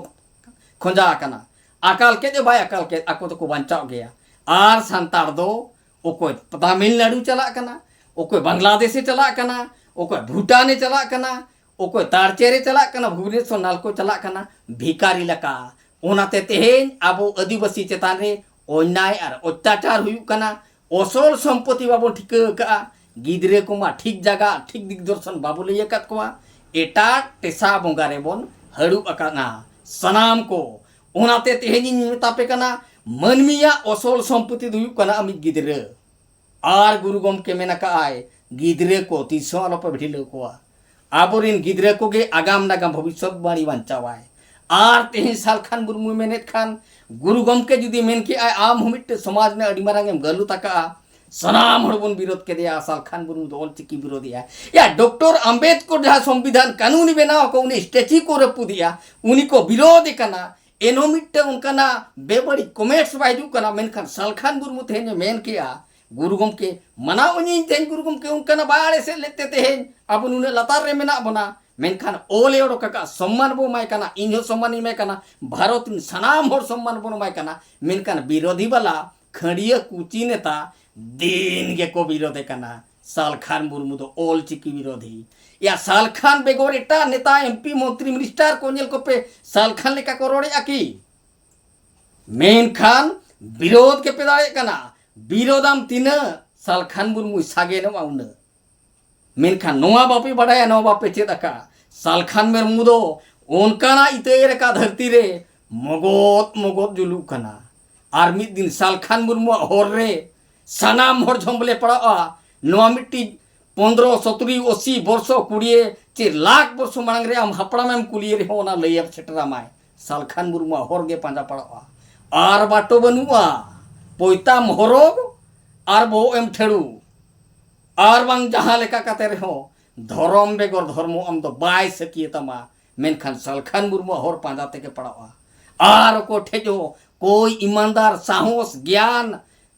ᱠᱷᱚᱸᱡᱟ ᱟᱠᱟᱱᱟ᱾ ᱟᱠᱟᱞ ᱠᱮᱫ ᱮ ᱵᱟᱭ ᱟᱠᱟᱞ ᱠᱮᱫ, ᱟᱠᱚ ᱫᱚᱠᱚ ᱵᱟᱧᱪᱟᱣ ᱜᱮᱭᱟ᱾ ᱟᱨ ᱥᱟᱱᱛᱟᱲ ᱫᱚ ᱚᱠᱚᱭ ᱛᱟᱢᱤᱞᱱᱟᱲᱩ ᱪᱟᱞᱟᱜ ᱠᱟᱱᱟ, ᱚᱠᱚᱭ ᱵᱟᱝᱞᱟᱫᱮᱥᱮ ᱪᱟᱞᱟᱜ ᱠᱟᱱᱟ, ᱚᱠᱚᱭ ᱵᱷᱩᱴᱟᱱᱮ ᱪᱟᱞᱟᱜ ᱠᱟᱱᱟ, ᱚᱠᱚᱭ ᱛᱟᱲᱪᱮᱨᱮ ᱪᱟᱞᱟᱜ ᱠᱟᱱᱟ, ᱵᱷᱩᱵᱽᱱᱮᱥᱚᱨ ᱱᱟᱞᱠᱳ ᱪᱟᱞᱟᱜ ᱠᱟᱱᱟ, ᱵᱷᱤᱠᱟᱨᱤ ᱞᱮᱠᱟ᱾ ᱚᱱᱟᱛᱮ ᱛᱮᱦᱮᱧ ᱟᱵᱚ ᱟᱹᱫᱤᱵᱟᱹᱥᱤ ᱪᱮᱛᱟᱱ ᱨᱮ ᱚᱱᱱᱟᱭ ᱟᱨ ᱚᱛᱛᱟᱪᱟᱨ ᱦᱩᱭᱩᱜ ᱠᱟᱱᱟ᱾ ᱚᱥᱚᱞ ᱥᱚᱢᱯᱚᱛᱤ ᱵᱟᱵᱚᱱ ᱴᱷᱤᱠᱟᱹ ᱟᱠᱟᱫᱼᱟ᱾ ᱜᱤᱫᱽᱨᱟᱹ ᱠᱚᱢᱟ ᱴᱷᱤᱠ ᱡᱟᱭᱜᱟ, ᱴᱷᱤᱠ ᱫᱤᱜᱽ ᱫᱚᱨᱥᱚᱱ ᱵᱟᱵᱚ ᱞᱟᱹᱭ ᱟᱠᱟᱫ ᱠᱚᱣᱟ᱾ ᱮᱴᱟᱜ ᱴᱮᱥᱟ ᱵᱚᱸᱜᱟ ᱨᱮᱵᱚᱱ ᱦᱟᱹᱲᱩᱵ ᱟᱠᱟᱱᱟ ᱥᱟᱱᱟᱢ ᱠᱚ᱾ ᱚᱱᱟᱛᱮ ᱛᱮᱦᱮᱧ ᱤᱧ ᱢᱮᱛᱟ ᱯᱮ ᱠᱟᱱᱟ, ᱢᱟᱹᱱᱢᱤᱭᱟᱜ ᱚᱥᱚᱞ ᱥᱚᱢᱯᱚᱛᱤ ᱫᱚ ᱦᱩᱭᱩᱜ ᱠᱟᱱᱟ ᱟᱢᱤᱡ ᱜᱤᱫᱽᱨᱟᱹ᱾ ᱟᱨ ᱜᱩᱨᱩ ᱜᱚᱢᱠᱮ ᱢᱮᱱ ᱟᱠᱟᱫᱼᱟᱭ, ᱜᱤᱫᱽᱨᱟᱹ ᱠᱚ ᱛᱤᱥ ᱦᱚᱸ ᱟᱞᱚᱯᱮ ᱵᱷᱤᱲᱟᱹᱣ ᱠᱚᱣᱟ᱾ ᱟᱵᱚᱨᱮᱱ ᱜᱤᱫᱽᱨᱟᱹ ᱠᱚᱜᱮ ᱟᱜᱟᱢ ᱱᱟᱜᱟᱢ ᱵᱷᱚᱵᱤᱥᱥᱚᱛ ᱵᱟᱹᱲᱤ ᱵᱟᱧᱪᱟᱣᱟᱭ᱾ ᱟᱨ ᱛᱮᱦᱮᱧ ᱥᱟᱞᱠᱷᱟᱱ ᱢᱩᱨᱢᱩᱭ ᱢᱮᱱᱮᱫ ᱠᱷᱟᱱ, ᱜᱩᱨᱩ ᱜᱚᱢᱠᱮ ᱡᱩᱫᱤ ᱢᱮᱱ ᱠᱮᱜᱼᱟᱭ, ᱟᱢ ᱦᱚᱸ ᱢᱤᱫᱴᱮᱱ ᱥᱚᱢᱟᱡᱽ ᱨᱮᱱᱟᱜ ᱟᱹᱰᱤ ᱢᱟᱨᱟᱝ ᱮᱢ ᱜᱟᱹᱞᱩᱛ ᱟᱠᱟᱜᱼᱟ, ᱥᱟᱱᱟᱢ ᱦᱚᱲ ᱵᱚᱱ ᱵᱤᱨᱳᱫ ᱠᱮᱫᱮᱭᱟ, ᱥᱟᱞᱠᱷᱟᱱ ᱢᱩᱨᱢᱩ ᱫᱚ ᱚᱞ ᱪᱤᱠᱤ ᱵᱤᱨᱳᱫᱤᱭᱟ᱾ ᱭᱟ, ᱰᱚᱠᱴᱚᱨ ᱟᱢᱵᱮᱫᱠᱚᱨ ᱡᱟᱦᱟᱸ ᱥᱚᱝᱵᱤᱫᱷᱟᱱ ᱠᱟᱹᱱᱩᱱ ᱮ ᱵᱮᱱᱟᱣ ᱟᱠᱟᱫ, ᱩᱱᱤ ᱥᱴᱮᱪᱩ ᱠᱚ ᱨᱟᱹᱯᱩᱫᱮᱜᱼᱟ, ᱩᱱᱤ ᱠᱚ ᱵᱤᱨᱳᱫᱮ ᱠᱟᱱᱟ᱾ ᱮᱱᱦᱚᱸ ᱢᱤᱫᱴᱟᱝ ᱚᱱᱠᱟᱱᱟᱜ ᱵᱮᱵᱟᱹᱲᱤᱡ ᱠᱚᱢᱮᱱᱴᱥ ᱵᱟᱭ ᱦᱤᱡᱩᱜ ᱠᱟᱱᱟ, ᱢᱮᱱᱠᱷᱟᱱ ᱥᱟᱞᱠᱷᱟᱱ ᱢᱩᱨᱢᱩ ᱛᱮᱦᱮᱧ ᱮ ᱢᱮᱱ ᱠᱮᱜᱼᱟ, ᱜᱩᱨᱩ ᱜᱚᱢᱠᱮ, ᱢᱟᱱᱟᱣ ᱤᱧ ᱛᱮᱦᱮᱧ ᱜᱩᱨᱩ ᱜᱚᱢᱠᱮ ᱚᱱᱠᱟᱱᱟᱜ ᱵᱟᱭ ᱟᱲᱮ ᱥᱮᱫ ᱞᱮᱫ ᱛᱮ ᱛᱮᱦᱮᱧ ᱟᱵᱚ ᱱᱩᱱᱟᱹᱜ ᱞᱟᱛᱟᱨ ᱨᱮ ᱢᱮᱱᱟᱜ ᱵᱚᱱᱟ᱾ ᱢᱮᱱᱠᱷᱟᱱ ᱚᱞ ᱮ ᱚᱰᱚᱠ ᱟᱠᱟᱫ ᱥᱚᱢᱢᱟᱱ ᱵᱚ ᱮᱢᱟᱭ ᱠᱟᱱᱟ, ᱤᱧ ᱦᱚᱸ ᱥᱚᱢᱢᱟᱱ ᱤᱧ ᱮᱢᱟᱭ ᱠᱟᱱᱟ, ᱵᱷᱟᱨᱚᱛ ᱨᱮᱱ ᱥᱟᱱᱟᱢ ᱦᱚᱲ ᱥᱚᱢᱢᱟᱱ ᱵᱚᱱ ᱮᱢᱟᱭ ᱠᱟᱱᱟ᱾ ᱢᱮᱱᱠᱷᱟᱱ ᱵᱤᱨᱳᱫᱷᱤ ᱵᱟᱞᱟ ᱠᱷᱟᱹᱲᱭᱟᱹ ᱠᱩᱪᱤ ᱱᱮᱛᱟ ᱫᱤᱱ ᱜᱮᱠᱚ ᱵᱤᱨᱳᱫᱮ ᱠᱟᱱᱟ᱾ ᱥᱟᱞᱠᱷᱟᱱ ᱢᱩᱨᱢᱩ ᱫᱚ ᱚᱞ ᱪᱤᱠᱤ ᱵᱤᱨᱳᱫᱷᱤ᱾ ᱭᱟ, ᱥᱟᱞᱠᱷᱟᱱ ᱵᱮᱜᱚᱨ ᱮᱴᱟᱜ ᱱᱮᱛᱟ, ᱮᱢᱯᱤ, ᱢᱚᱱᱛᱨᱤ, ᱢᱤᱱᱤᱥᱴᱟᱨ ᱠᱚ ᱧᱮᱞ ᱠᱚᱯᱮ, ᱥᱟᱞᱠᱷᱟᱱ ᱞᱮᱠᱟ ᱠᱚ ᱨᱚᱲᱮᱜᱼᱟ ᱠᱤ? ᱢᱮᱱᱠᱷᱟᱱ ᱵᱤᱨᱳᱫᱷ ᱜᱮᱯᱮ ᱫᱟᱲᱮᱭᱟᱜ ᱠᱟᱱᱟ᱾ ᱵᱤᱨᱳᱫᱷᱟᱢ ᱛᱤᱱᱟᱹᱜ, ᱥᱟᱞᱠᱷᱟᱱ ᱢᱩᱨᱢᱩᱭ ᱥᱟᱜᱮᱱᱚᱜᱼᱟ ᱩᱱᱟᱹᱜ᱾ ᱢᱮᱱᱠᱷᱟᱱ ᱱᱚᱣᱟ ᱵᱟᱯᱮ ᱵᱟᱰᱟᱭᱟ, ᱱᱚᱣᱟ ᱵᱟᱯᱮ ᱪᱮᱫ ᱟᱠᱟᱫᱼᱟ᱾ ᱥᱟᱞᱠᱷᱟᱱ ᱢᱩᱨᱢᱩ ᱫᱚ ᱚᱱᱠᱟᱱᱟᱜ ᱤᱛᱟᱹ ᱮᱨ ᱟᱠᱟᱫ ᱫᱷᱟᱹᱨᱛᱤ ᱨᱮ ᱢᱚᱜᱚᱫ ᱢᱚᱜᱚᱫ ᱡᱩᱞᱩᱜ ᱠᱟᱱᱟ᱾ ᱟᱨ ᱢᱤᱫ ᱫᱤᱱ ᱥᱟᱞᱠᱷᱟᱱ ᱢᱩᱨᱢᱩᱣᱟᱜ ᱦᱚᱨ ᱨᱮ ᱥᱟᱱᱟᱢ ᱦᱚᱲ ᱡᱷᱚᱢᱵᱞᱮ ᱯᱟᱲᱟᱜᱼᱟ᱾ ᱱᱚᱣᱟ ᱢᱤᱫᱴᱤᱡ ᱯᱚᱱᱫᱽᱨᱚ, ᱥᱚᱛᱨᱤ, ᱚᱥᱤ ᱵᱚᱨᱥᱚ, ᱠᱩᱲᱤᱭᱮ ᱪᱮ ᱞᱟᱠᱷ ᱵᱚᱨᱥᱚ ᱢᱟᱲᱟᱝ ᱨᱮ ᱟᱢ ᱦᱟᱯᱲᱟᱢᱮᱢ ᱠᱩᱞᱤᱭᱮ ᱨᱮᱦᱚᱸ ᱚᱱᱟ ᱞᱟᱹᱭᱮᱢ ᱥᱮᱴᱮᱨᱟᱢᱟᱭ᱾ ᱥᱟᱞᱠᱷᱟᱱ ᱢᱩᱨᱢᱩᱣᱟᱜ ᱦᱚᱨ ᱜᱮ ᱯᱟᱸᱡᱟ ᱯᱟᱲᱟᱜᱼᱟ᱾ ᱟᱨ ᱵᱟᱴᱚ ᱵᱟᱹᱱᱩᱜᱼᱟ᱾ ᱯᱚᱭᱛᱟᱢ ᱦᱚᱨᱚᱜ ᱟᱨ ᱵᱚᱦᱚᱜ ᱮᱢ ᱴᱷᱟᱹᱲᱩ᱾ ᱟᱨ ᱵᱟᱝ ᱡᱟᱦᱟᱸ ᱞᱮᱠᱟ ᱠᱟᱛᱮ ᱨᱮᱦᱚᱸ ᱫᱷᱚᱨᱚᱢ ᱵᱮᱜᱚᱨ ᱫᱷᱚᱨᱢᱚ ᱟᱢ ᱫᱚ ᱵᱟᱭ ᱥᱟᱹᱠᱷᱤᱭᱟᱹ ᱛᱟᱢᱟ᱾ ᱢᱮᱱᱠᱷᱟᱱ ᱥᱟᱞᱠᱷᱟᱱ ᱢᱩᱨᱢᱩᱣᱟᱜ ᱦᱚᱨ ᱯᱟᱸᱡᱟ ᱛᱮᱜᱮ ᱯᱟᱲᱟᱜᱼᱟ᱾ ᱟᱨ ᱚᱠᱚᱭ ᱴᱷᱮᱡ ᱦᱚᱸ ᱠᱳᱭ ᱤᱢᱟᱱᱫᱟᱨ ᱥᱟᱦᱚᱥ ᱜᱮᱭᱟᱱ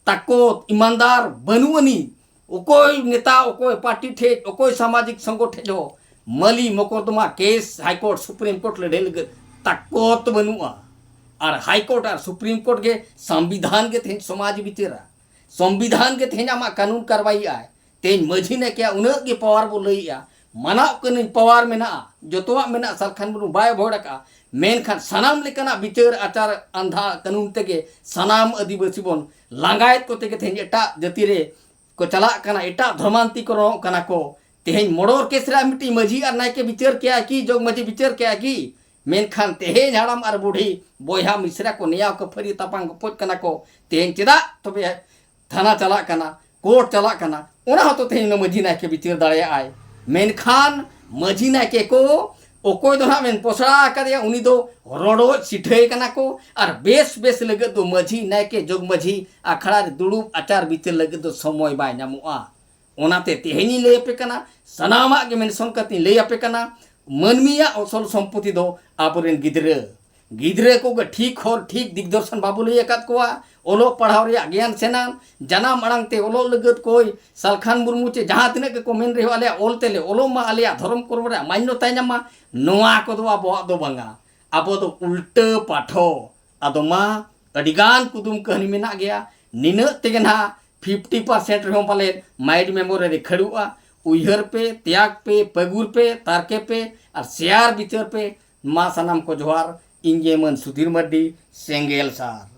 ᱛᱟᱠᱚᱛ ᱤᱢᱟᱱᱫᱟᱨ ᱵᱟᱹᱱᱩᱜ ᱟᱹᱱᱤᱡ᱾ ᱚᱠᱚᱭ ᱱᱮᱛᱟ, ᱚᱠᱚᱭ ᱯᱟᱨᱴᱤ ᱴᱷᱮᱡ, ᱚᱠᱚᱭ ᱥᱟᱢᱟᱡᱤᱠ ᱥᱚᱝᱜᱚᱴᱷᱚᱱ ᱦᱚᱸ ᱢᱟᱹᱞᱤ ᱢᱚᱠᱚᱨᱫᱚᱢᱟ, ᱠᱮᱥ, ᱦᱟᱭᱠᱳᱨᱴ, ᱥᱩᱯᱨᱤᱢ ᱠᱳᱨᱴ ᱞᱟᱹᱲᱦᱟᱹᱭ ᱞᱟᱹᱜᱤᱫ ᱛᱟᱠᱚᱛ ᱵᱟᱹᱱᱩᱜᱼᱟ᱾ ᱟᱨ ᱦᱟᱭᱠᱳᱨᱴ ᱟᱨ ᱥᱩᱯᱨᱤᱢ ᱠᱳᱨᱴ ᱜᱮ ᱥᱚᱝᱵᱤᱫᱷᱟᱱ ᱜᱮ ᱛᱮᱦᱮᱧ ᱥᱚᱢᱟᱡᱽ ᱵᱤᱪᱟᱹᱨᱟ, ᱥᱚᱝᱵᱤᱫᱷᱟᱱ ᱜᱮ ᱛᱮᱦᱮᱧ ᱟᱢᱟᱜ ᱠᱟᱹᱱᱩᱱ ᱠᱟᱨᱣᱟᱭ ᱟᱭ᱾ ᱛᱮᱦᱮᱧ ᱢᱟᱹᱡᱷᱤ ᱱᱟᱭᱠᱮᱭᱟᱜ ᱩᱱᱟᱹᱜ ᱜᱮ ᱯᱟᱣᱟᱨ ᱵᱚ ᱞᱟᱹᱭᱮᱜᱼᱟ, ᱢᱟᱱᱟᱣ ᱠᱟᱹᱱᱟᱹᱧ ᱯᱟᱣᱟᱨ ᱢᱮᱱᱟᱜᱼᱟ, ᱡᱚᱛᱚᱣᱟᱜ ᱢᱮᱱᱟᱜᱼᱟ, ᱥᱟᱞᱠᱷᱟᱱ ᱢᱩᱨᱢᱩ ᱵᱟᱭ ᱚᱵᱷᱚᱭᱮᱰ ᱟᱠᱟᱫᱼᱟ, ᱢᱮᱱᱠᱷᱟᱱ ᱥᱟᱱᱟᱢ ᱞᱮᱠᱟᱱᱟᱜ ᱵᱤᱪᱟᱹᱨ ᱟᱪᱟᱨ ᱟᱱᱫᱷᱟ ᱠᱟᱹᱱᱩᱱ ᱛᱮᱜᱮ ᱥᱟᱱᱟᱢ ᱟᱹᱫᱤᱵᱟᱹᱥᱤ ᱵᱚᱱ ᱞᱟᱸᱜᱟᱭᱮᱫ ᱠᱚᱛᱮ ᱜᱮ ᱛᱮᱦᱮᱧ ᱮᱴᱟᱜ ᱡᱟᱹᱛᱤ ᱨᱮ ᱠᱚ ᱪᱟᱞᱟᱜ ᱠᱟᱱᱟ, ᱮᱴᱟᱜ ᱫᱷᱚᱨᱢᱟᱱᱛᱤ ᱠᱚ ᱨᱚᱲᱚᱜ ᱠᱟᱱᱟ ᱠᱚ᱾ ᱛᱮᱦᱮᱧ ᱢᱚᱲᱚᱨ ᱠᱮᱥ ᱨᱮ ᱢᱤᱫᱴᱤᱡ ᱢᱟᱹᱡᱷᱤ ᱟᱨ ᱱᱟᱭᱠᱮ ᱵᱤᱪᱟᱹᱨ ᱠᱮᱭᱟ ᱠᱤ, ᱡᱚᱜᱽ ᱢᱟᱹᱡᱷᱤ ᱵᱤᱪᱟᱹᱨ ᱠᱮᱭᱟ ᱠᱤ? ᱢᱮᱱᱠᱷᱟᱱ ᱛᱮᱦᱮᱧ ᱦᱟᱲᱟᱢ ᱟᱨ ᱵᱩᱰᱷᱤ, ᱵᱚᱭᱦᱟ ᱢᱤᱥᱨᱟ ᱠᱚ ᱱᱮᱭᱟᱣ ᱠᱷᱟᱹᱯᱟᱹᱨᱤ ᱛᱟᱯᱟᱢ ᱜᱚᱯᱚᱡ ᱠᱟᱱᱟ ᱠᱚ᱾ ᱛᱮᱦᱮᱧ ᱪᱮᱫᱟᱜ ᱛᱚᱵᱮ ᱛᱷᱟᱱᱟ ᱪᱟᱞᱟᱜ ᱠᱟᱱᱟ, ᱠᱳᱨᱴ ᱪᱟᱞᱟᱜ ᱠᱟᱱᱟ, ᱚᱱᱟ ᱦᱚᱸᱛᱚ ᱛᱮᱦᱮᱧ ᱩᱱᱤ ᱢᱟᱹᱡᱷᱤ ᱱᱟᱭᱠᱮ ᱵᱤᱪᱟᱹᱨ ᱫᱟᱲᱮᱭᱟᱜᱼᱟᱭ᱾ ᱢᱮᱱᱠᱷᱟᱱ ᱢᱟᱹᱡᱷᱤ ᱱᱟᱭᱠᱮ ᱠᱚ ᱚᱠᱚᱭ ᱫᱚ ᱱᱟᱦᱟᱜ ᱵᱮᱱ ᱯᱚᱥᱲᱟ ᱟᱠᱟᱫᱮᱭᱟ, ᱩᱱᱤ ᱫᱚ ᱨᱚᱰᱚᱡ ᱥᱤᱴᱷᱟᱹᱭ ᱠᱟᱱᱟ ᱠᱚ᱾ ᱟᱨ ᱵᱮᱥ ᱵᱮᱥ ᱞᱟᱹᱜᱤᱫ ᱫᱚ ᱢᱟᱹᱡᱷᱤ ᱱᱟᱭᱠᱮ ᱡᱚᱜᱽ ᱢᱟᱹᱡᱷᱤ ᱟᱠᱷᱲᱟ ᱨᱮ ᱫᱩᱲᱩᱵ ᱟᱪᱟᱨ ᱵᱤᱪᱟᱹᱨ ᱞᱟᱹᱜᱤᱫ ᱫᱚ ᱥᱚᱢᱚᱭ ᱵᱟᱭ ᱧᱟᱢᱚᱜᱼᱟ᱾ ᱚᱱᱟᱛᱮ ᱛᱮᱦᱮᱧᱤᱧ ᱞᱟᱹᱭ ᱟᱯᱮ ᱠᱟᱱᱟ, ᱥᱟᱱᱟᱢᱟᱜ ᱜᱮ ᱢᱮᱱᱥᱚᱱ ᱠᱟᱛᱮᱧ ᱞᱟᱹᱭ ᱟᱯᱮ ᱠᱟᱱᱟ, ᱢᱟᱹᱱᱢᱤᱭᱟᱜ ᱟᱥᱚᱞ ᱥᱚᱢᱯᱚᱛᱤ ᱫᱚ ᱟᱵᱚᱨᱮᱱ ᱜᱤᱫᱽᱨᱟᱹ᱾ ᱜᱤᱫᱽᱨᱟᱹ ᱠᱚᱜᱮ ᱴᱷᱤᱠ ᱦᱚᱨ, ᱴᱷᱤᱠ ᱫᱤᱜᱽᱫᱚᱨᱥᱚᱱ ᱵᱟᱵᱚ ᱞᱟᱹᱭ ᱟᱠᱟᱫ ᱠᱚᱣᱟ, ᱚᱞᱚᱜ ᱯᱟᱲᱦᱟᱣ ᱨᱮᱭᱟᱜ ᱜᱮᱭᱟᱱ ᱥᱮᱱᱟᱱ, ᱡᱟᱱᱟᱢ ᱟᱲᱟᱝ ᱛᱮ ᱚᱞᱚᱜ ᱞᱟᱹᱜᱤᱫ ᱠᱚᱭ ᱥᱟᱞᱠᱷᱟᱱ ᱢᱩᱨᱢᱩ ᱪᱮ ᱡᱟᱦᱟᱸ ᱛᱤᱱᱟᱹᱜ ᱜᱮᱠᱚ ᱢᱮᱱ ᱨᱮᱦᱚᱸ, ᱟᱞᱮᱭᱟᱜ ᱚᱞ ᱛᱮᱞᱮ ᱚᱞᱚᱜ ᱢᱟ, ᱟᱞᱮᱭᱟᱜ ᱫᱷᱚᱨᱚᱢ ᱠᱚᱨᱢ ᱨᱮᱭᱟᱜ ᱢᱟᱱᱱᱚᱛᱟᱭ ᱧᱟᱢ ᱢᱟ, ᱱᱚᱣᱟ ᱠᱚᱫᱚ ᱟᱵᱚᱣᱟᱜ ᱫᱚ ᱵᱟᱝᱟ᱾ ᱟᱵᱚ ᱫᱚ ᱩᱞᱴᱟᱹ ᱯᱟᱴᱷᱚ᱾ ᱟᱫᱚ ᱢᱟ, ᱟᱹᱰᱤᱜᱟᱱ ᱠᱩᱫᱩᱢ ᱠᱟᱹᱦᱱᱤ ᱢᱮᱱᱟᱜ ᱜᱮᱭᱟ, ᱱᱤᱱᱟᱹᱜ ᱛᱮᱜᱮ ᱱᱟᱦᱟᱜ ᱯᱷᱤᱯᱴᱤ ᱯᱟᱨᱥᱮᱱᱴ ᱨᱮᱦᱚᱸ ᱯᱟᱞᱮ ᱢᱟᱭᱤᱱᱰ ᱢᱮᱢᱳᱨᱤ ᱨᱮ ᱠᱷᱟᱹᱲᱩᱜᱼᱟ᱾ ᱩᱭᱦᱟᱹᱨ ᱯᱮ, ᱛᱮᱭᱟᱜ ᱯᱮ, ᱯᱟᱹᱜᱩᱨ ᱯᱮ, ᱛᱟᱨᱠᱮ ᱯᱮ ᱟᱨ ᱥᱮᱭᱟᱨ ᱵᱤᱪᱟᱹᱨ ᱯᱮ᱾ ᱢᱟ ᱥᱟᱱᱟᱢ ᱠᱚ ᱡᱚᱦᱟᱨ, ᱤᱧ ᱜᱮ ᱢᱟᱹᱱ ᱥᱩᱫᱷᱤᱨ ᱢᱟᱨᱰᱤ, ᱥᱮᱸᱜᱮᱞ ᱥᱟᱨ᱾